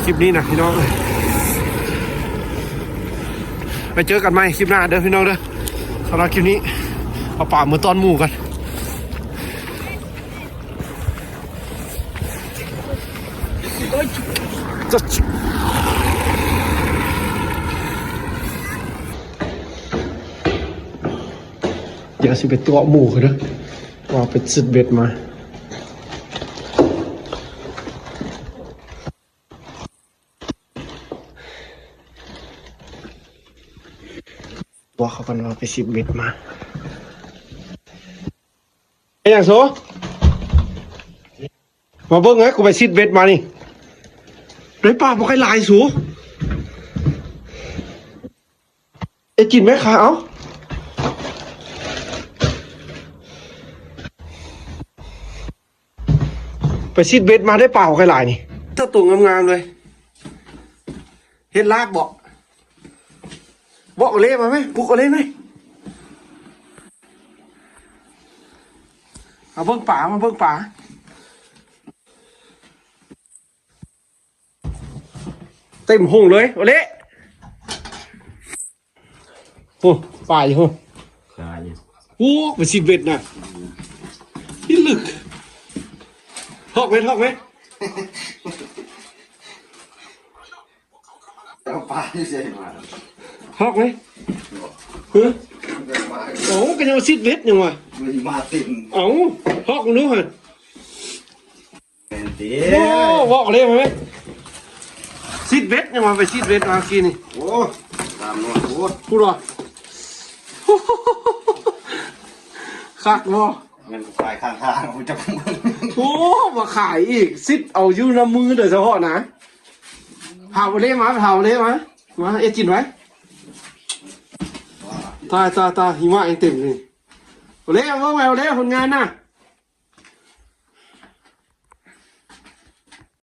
ຄລິບນີ້ນະພີ່ນ້ອງເອີຍ. ໄປເຈີກັນໃໝ່ຄລິບໜ້າເດີພີ່ນ້ອງເດີ. ສຳລັບຄລິບນີ້ ເອົາປາເມືອຕ້ອນໝູ່ກ່ອນ. ດຽວຊິໄປຕົວະໝູ່ກ່ອນເດີ ວ່າໄປຊິດເບັດມາ. ຕົວະເຂົາກ່ອນວ່າໄປຊິດເບັດມາ. ເຮັດຫຍັງສູ? ມາເບິ່ງເອີຍ ກູໄປຊິດເບັດມານີ້ ໄດ້ປາບໍ່ຄ່ອຍຫຼາຍສູ. ເຮັດກິນໄວ້ຂ້າເອົາ ໄປຊິດເບັດມາໄດ້ປາບໍ່ຄ່ອຍຫຼາຍນີ້ ເຈົ້າໂຕງາມໆເລີຍ. ເຮັດລາບບໍ່? ບອກໂອເລ່ມາໄໝ? ປຸກໂອເລ່ໄໝ? ມາເບິ່ງປາ ມາເບິ່ງປາ. ເຕັມຫົງເລີຍ ໂອເລ່. ໂອ້ ປາຢູ່ ປາຢູ່. ໂອ້ ໄປຊິດເບັດນະ ທີ່ລຶກ. ຮອກໄໝ? ຮອກໄໝ? ເອົາປາຢູ່ໃສມາ? ຮອກໄໝ? ຮະ? ໂອ້ ກໍຍັງວ່າຊິດເບັດຍັງວ່າ ມັນມາເຕັມ. ເອົ້າ ຮອກເບິ່ງດູຫັ້ນ. ແມ່ນຕິ. ໂອ້ ເວົ້າເລີຍໄໝ? ຊິດເບັດຍັງວ່າໄປຊິດເບັດມາກີ້ນີ້. ໂອ້ ຕາມໂນດໂພດ ພຸ້ນວ່າ. ຄັກບໍ່? ແມ່ນຂາຍຂ້າງທາງ ຮູ້ຈັກ. ໂອ້ ມາຂາຍອີກ ຊິດເອົາຢູ່ນຳມືໂດຍສະເພາະນະ. ຖາມໂອເລ່ມາ ຖາມໂອເລ່ມາ ມາເຮັດກິນໄວ້. ຕາຍ ຕາຍ ຕາຍ ຫິມະຍັງເຕັມຢູ່. ໂອເລ່ ເອົາເບິ່ງໄວ້ ໂອເລ່ ຜົນງານນະ.